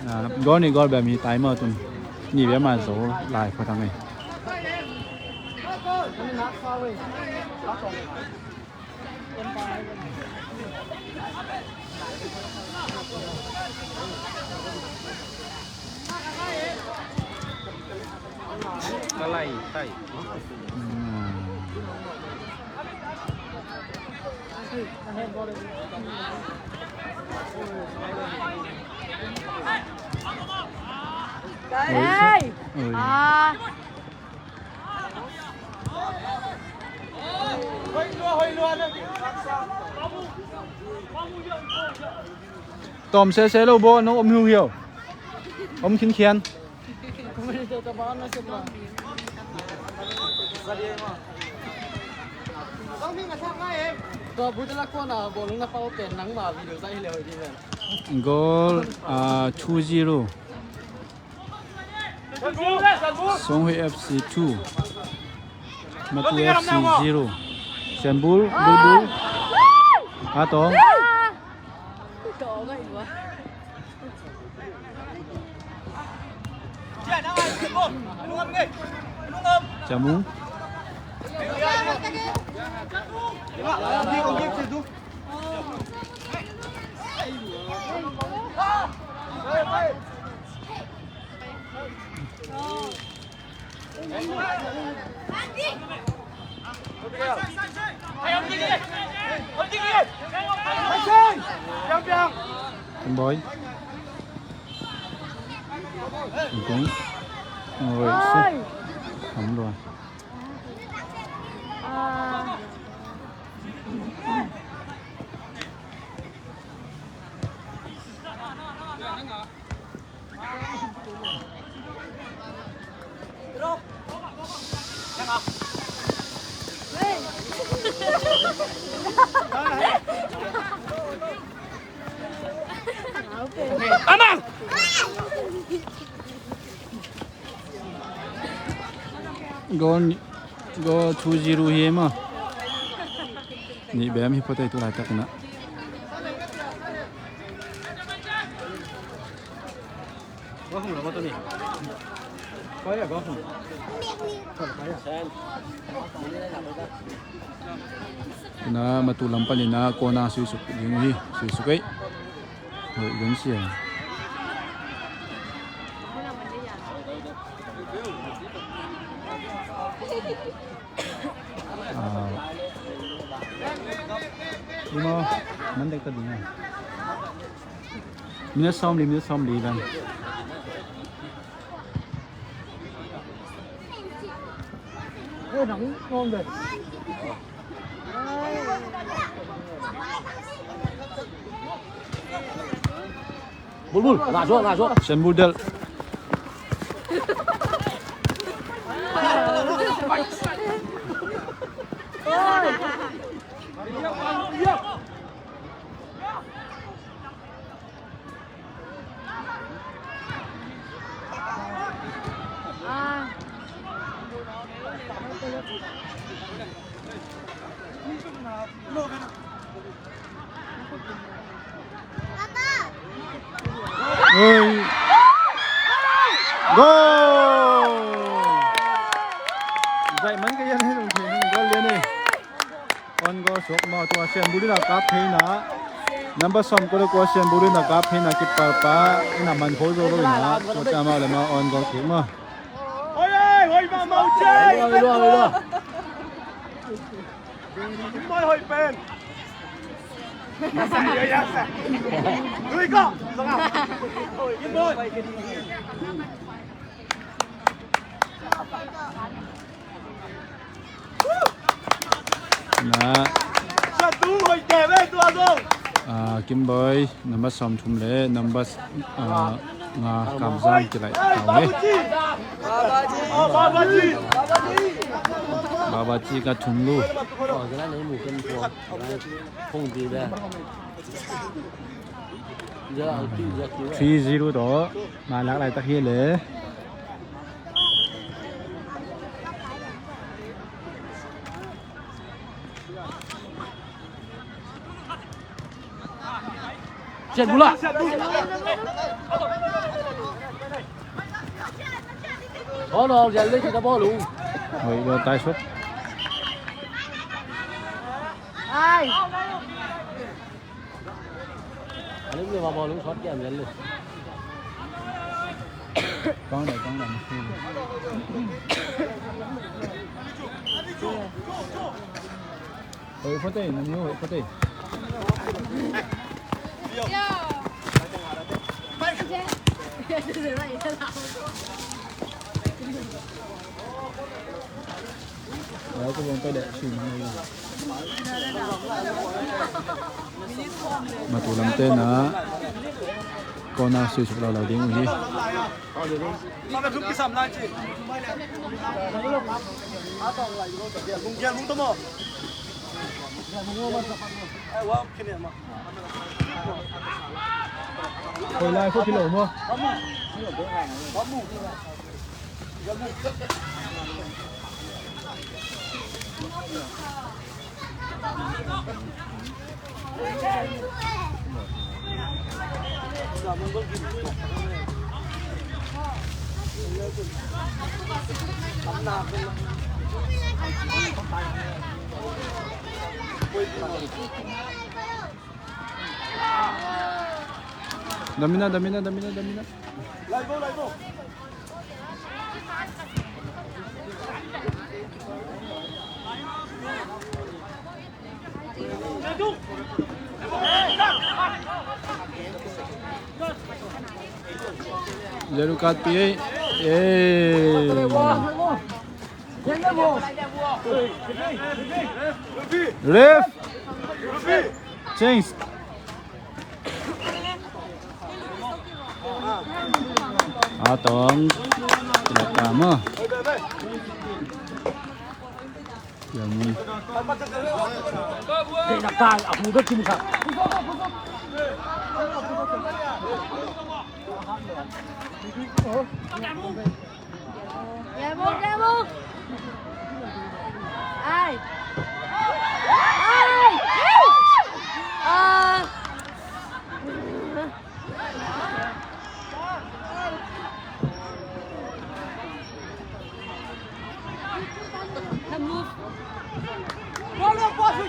Ah, goal nih goal bem hi tai maw tun. Nih bem a zo lai pha thang ei. Ka lai tai. Hey! Ah! Tawm sese lo baw, nong om hiu hiau. Om khinkhian. Goal, ah, two zero. Songhui F C two, Matu F C zero. Sembul, Bulbul. Atong. Camu. Boy. Oi, su. Không rồi. Amang! Goal, goal two zero hi maw. Nih bem hi phot ei tu laitak in ah. Tu in ah Matu lam panin ah corner suisuk ding uh hi. Suisuk ei. Hoih lum sia. Ah. Ding aw, man dek ta ding a. Minute sawmli, minute sawmli dan. Bulbul, ngah suak, ngah suak. Sian Bul delh. Oi. Goal! Zaih man ka hian hei lungthim hei goal lian e. Own goal suak maw, tua Sian Bul in a kap theihna. Number sawm kua le kua Sian Bul in a kap theihna keeper pa in a man kho zo lo in a, tua teh amau le amau own goal kick maw. Hoi ei, hoi mah mah uh cei. Hoi lua, hoi lua. Hoi pen. Lui ko. Hoi, Kim Boy. Na. Ah, Kim Boy, number sawmthum le number, ah, nga Kamzam kilaih tau hi. Babaji ka thum lu. Three zero tawh na lak laitak hi le. Sian Bul ah. Aw, aw, Sian Bul ah. Hoih lo tai suak. Ai. A lim le ma bawlung shot kiam lian le. Kong dai, kong dai. Hoih phot ei, na niu hoih phot ei. Matu lamte na corner sui suk lo lo ding uh hi. Koi lai khuat hi lo maw? Damina, damina, damina, damina. Lerukat pi ei. Ei. Ref. Change. A tawng. Kilak ta maw. Yang ni. Ai. Ai.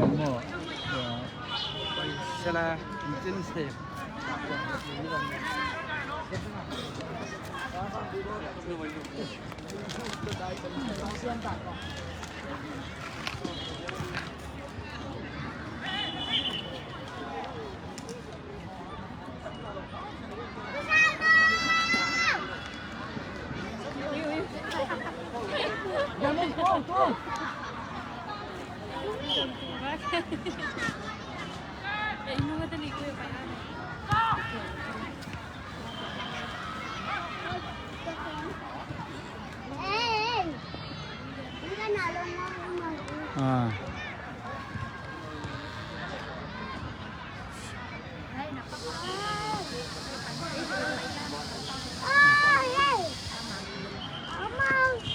Kan maw. Sala, Ah.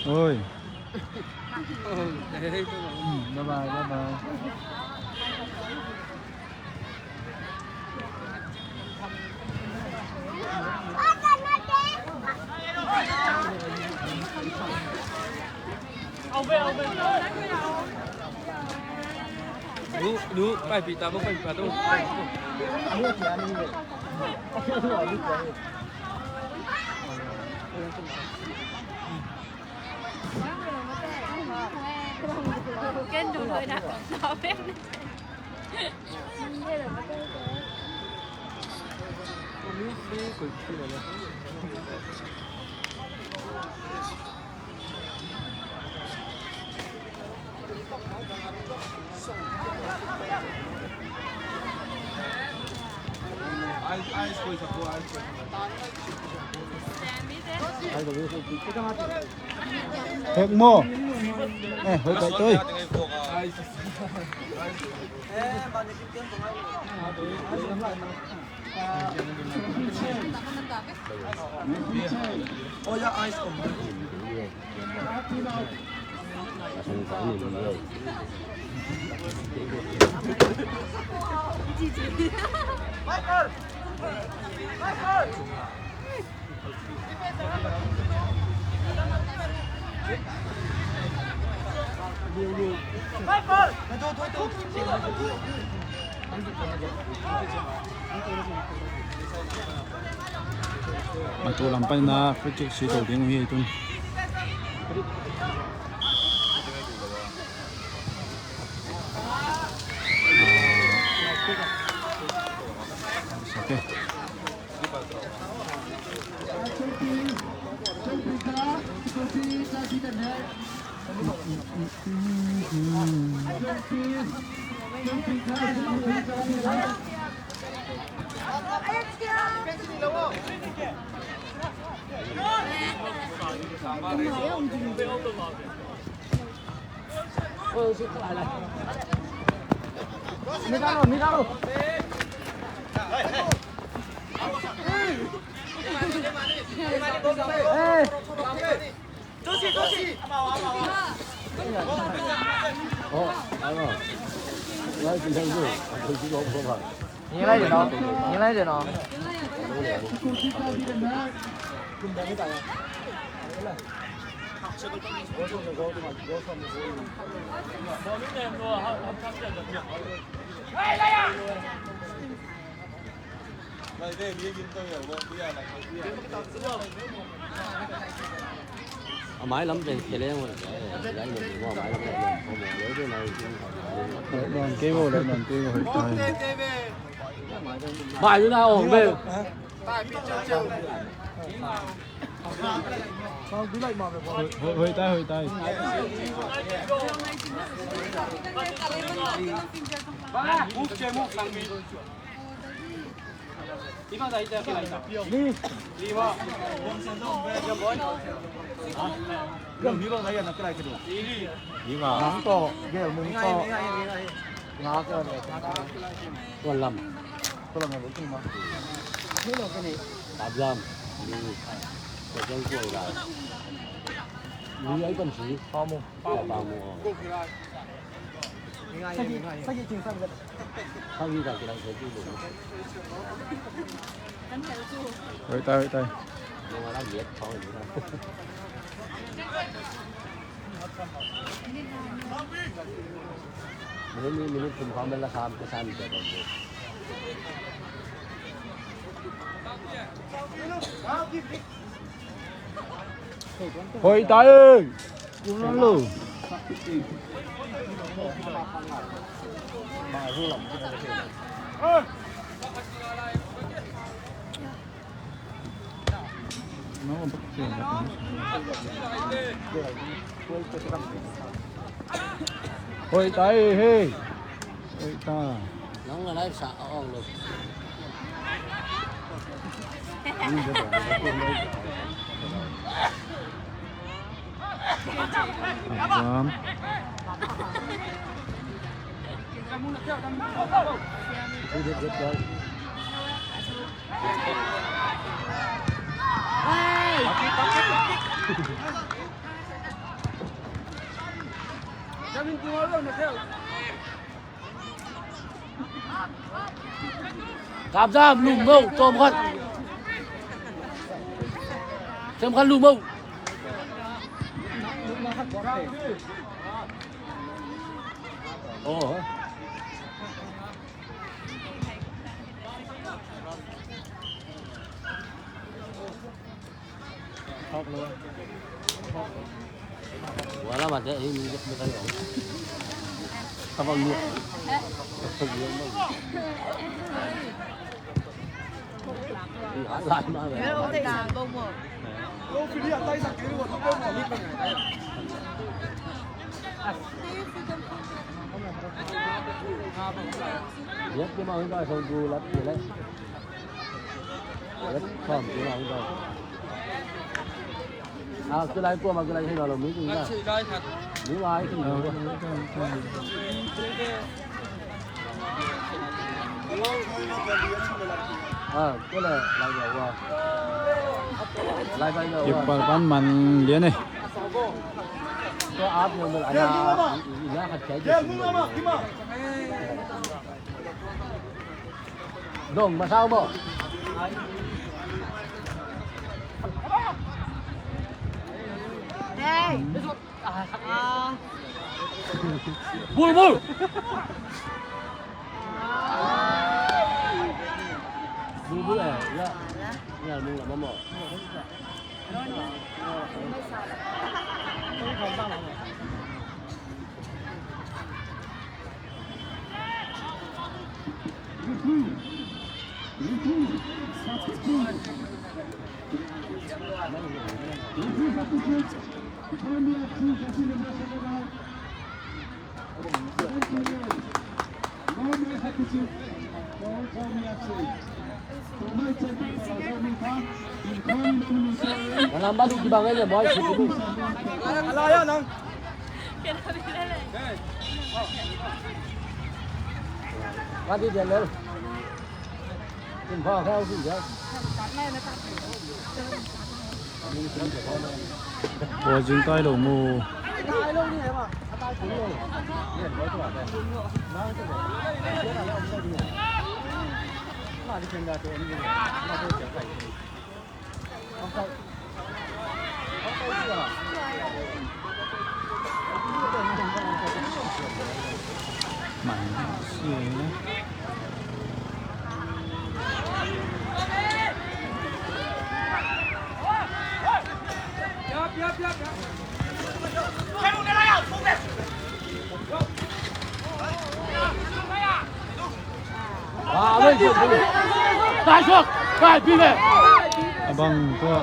Oi. Bye bye, bye bye. Nu, nu, paipih ta bang, paipih ta bang. Ken du lui na. Hek maw? Eh, hoih kai toi. Maitu lam paina free kick si to ding uh hi tun. Okay. A mailam pen khe leng a mailam pen kei bo le non kei bo. Bai na ong be. Hoih tai, hoih tai. Tuan lam. Tablam. Ni ai kan si. Pamu. Pamu. Hoih tai, hoih tai. Hoih tai. Hoih tai hei. Hoih tai. Nang na lai sa a ong lo. Ram. Kap zam lum mo, tawm khat. Tawm khat lum mo. Oh. Wala mate, eh, mi, mi, mi, Kipalpan man lian e. Dong, masau maw? Hey. Bul, bul. Bul, bul, eh, ya. Ya, bul, apa maw? Malam baru di bangai ya, boy. Mati dia, Lel. Ua zing tai lo mu. Abang tua.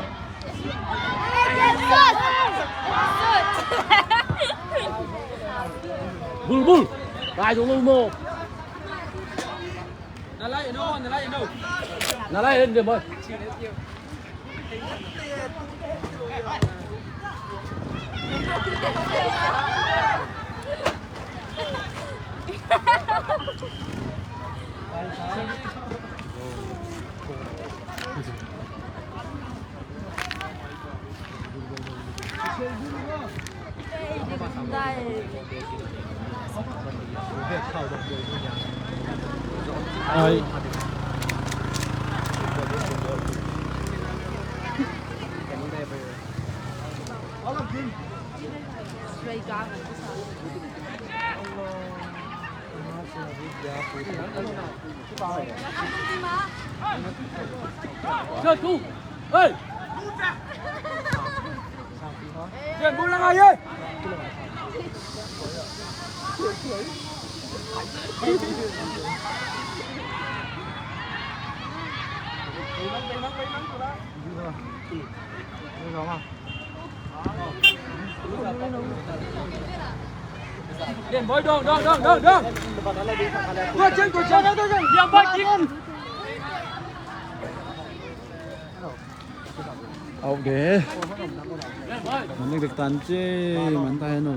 Bul, bul. Kai tung lu mo. Na lai no, na lai no. Na lai en de mo. Ai. Ok. Mani dek tan ci, man ta hen o.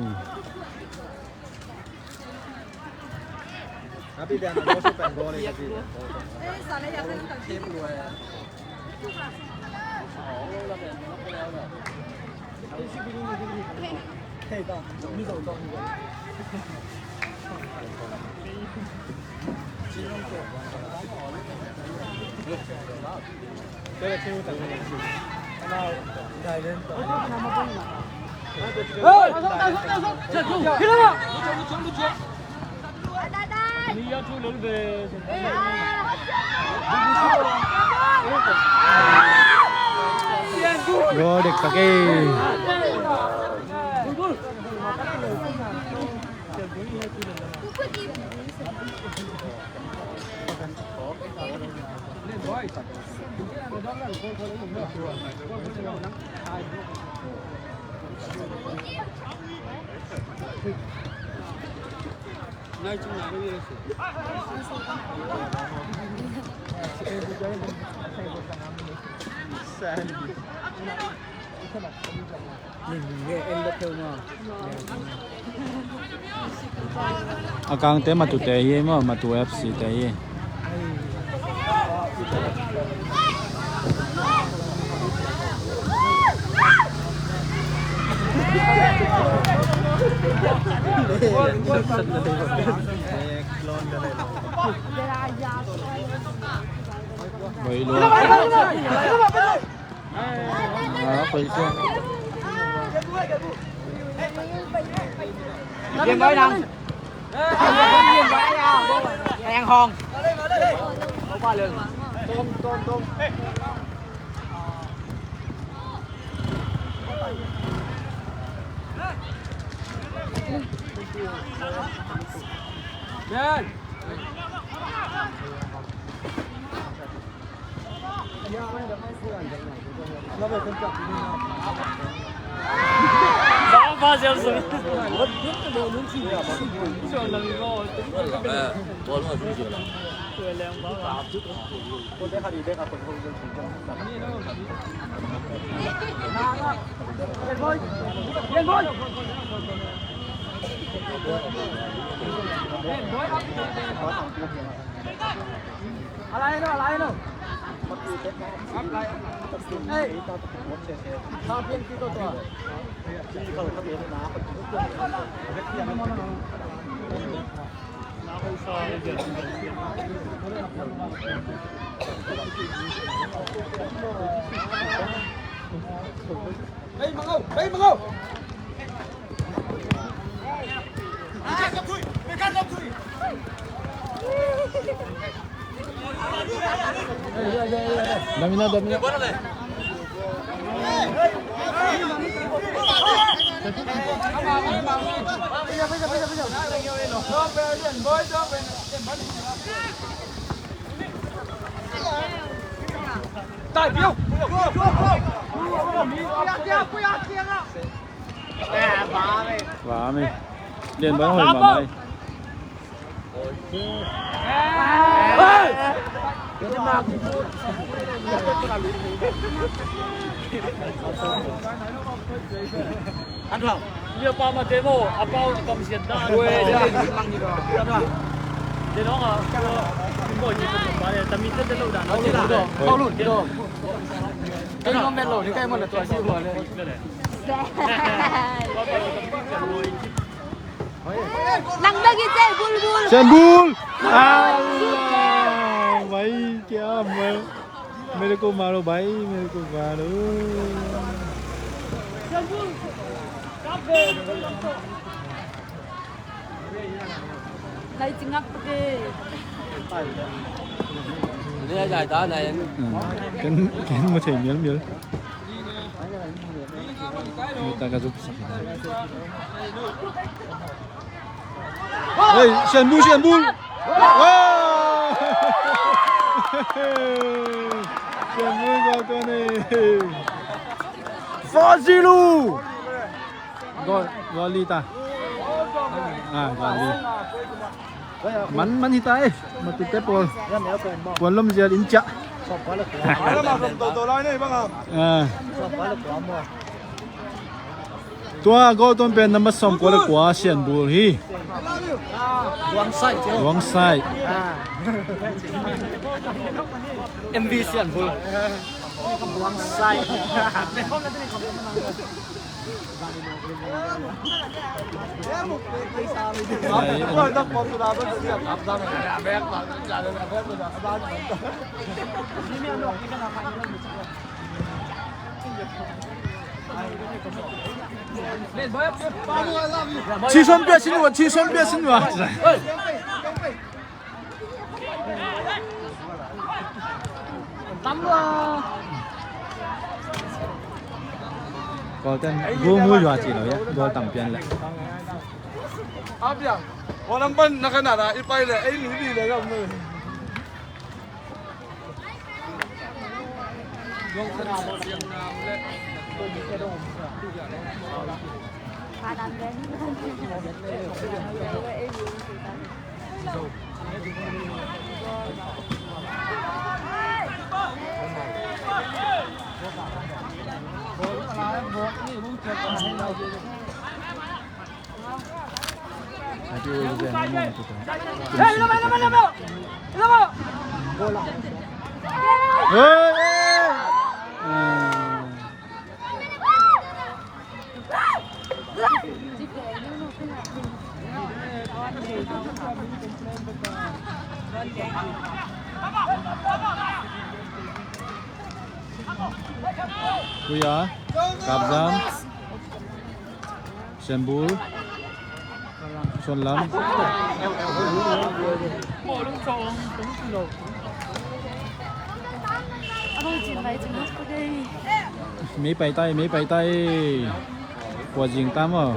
Goal dek tak e. A kangte Matute hi maw, Matu F C te hi. Baih lua. Ah, khoih sia. Game boy nang. Game boy ah. Teng hong. Tom, tom, tom. Damina, damina. Vame. Lian bang hoih mahmah. An hau. Lia pa ma te mo, a pau kam siat da. Ue, de, de, mang ni do. An hau. De no nga. Mo ji ko ba le, ta mi te te lo da. Lo ji la. Lo lu do. Kai no me lo, ni kai mo le to si mo le. Nang bagi cek bulbul. Sian Bul. Alah, भाई क्या मैं मेरे को मारो भाई, मेरे को मारो. Lai cingak pake. Ni a jai ta lai. Ken ken mo thei mial mial. Ni ta ka zup sak. Hei, Sian Bul, Sian Bul. Wow! Sian Bul gol tua ni. Four zero. Gol, gol li ta. Ah, gol li. Man, man hi ta eh. Matute pawl. Puan lom zial in ciah. Ah. Tua gol tuan pen number sawmkua le kua Sian Bul hi. Luang Sai. Luang Sai. Ah. M V Sian Bul. Luang Sai. Chi sawm pia sin ua, chi sawm pia sin ua. Golden, gu mu yua ci lo ya, gol tam pian le. Abia, walang ban na kanara, ipai le, ay, hindi le, Kuya, Kapzam. Sembul. Suanlam. Mei paitai, mei paitai. Kua zing tam aw.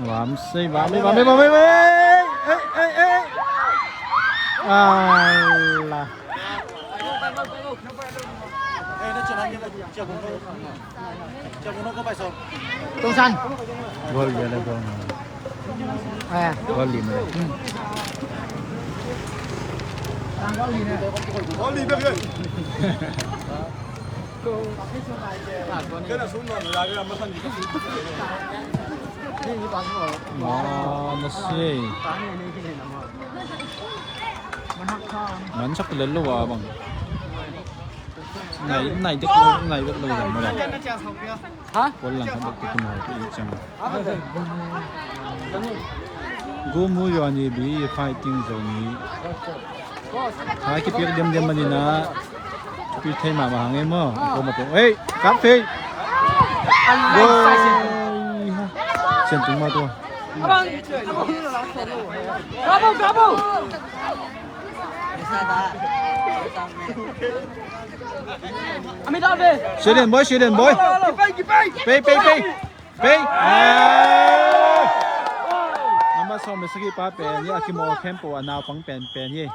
Lam sei, lam sei, lam sei, lam sei. Ei, ei, ei. Alah. Tungsan. Gol dia dah gol. Eh. Gol lima dah. Gol lima dah. Kena sumber, ya, ya, masan. Wah, masih. Mansak lelo wa bang. Nai, nai dek lo, nai dek lo yang mana? Ha? Kol lang kan dek tu nai tu icang. Gu mu yo ani bi fighting zone ni. Hai ki piak dem dem mani na. Thei mahmah hang e maw. Ko ma pong. Ei, kap thei. Gol. Sian tung ma tua. Sian Lian Boy, Sian Lian Boy. Pei, pei, pei. Pei. Number sawm le sagih pa pen hi, a kimawl khempeuh a naupang penpen hi.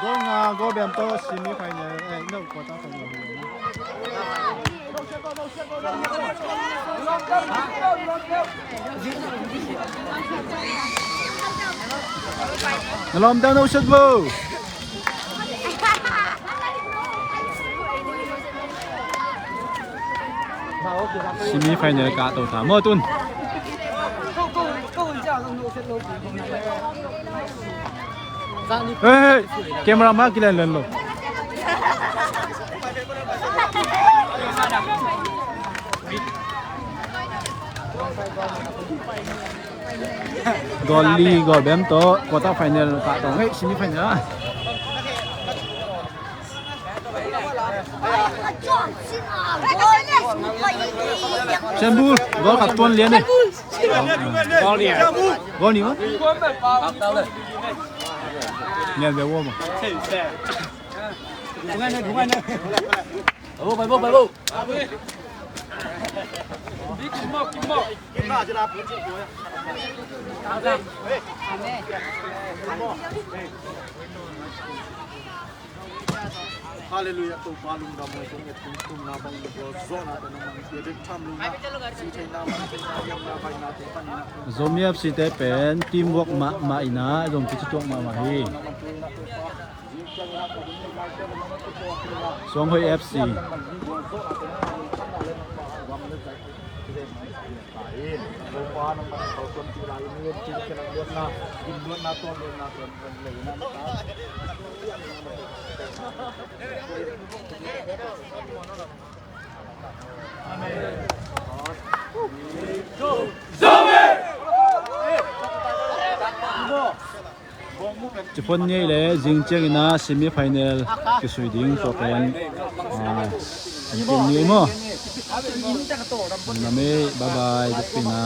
Gol nga, gol bem tawh semi final, eh, no, quarter final. Na lawm dang no shot bo. Semi final kah to ta maw tun. Hey, hey, camera ma kilen len lo. Gol li, gol bem tawh quarter final kah to ngei, semi final ah. Sembul, gol khat tuan lian eh. Gol ni. Gol ni ma. Lian be wo ma. Bai bo, bai bo, bai bo. Halleluiah, Topa lungdam, hong et tung tumna bang, zawhna te na mang pia bek tham lungna, si theina, man theina, yamna, baina te panin ah. Zomi F C te pen teamwork mahmah in ah, zong kicituak mahmah hi. Suanghoi F C. Amen. Ci phone ngei le zing ciangin ah semi final kisui ding tua pen, ah, an kim ni maw. Nam ei, bye bye, bukpi na.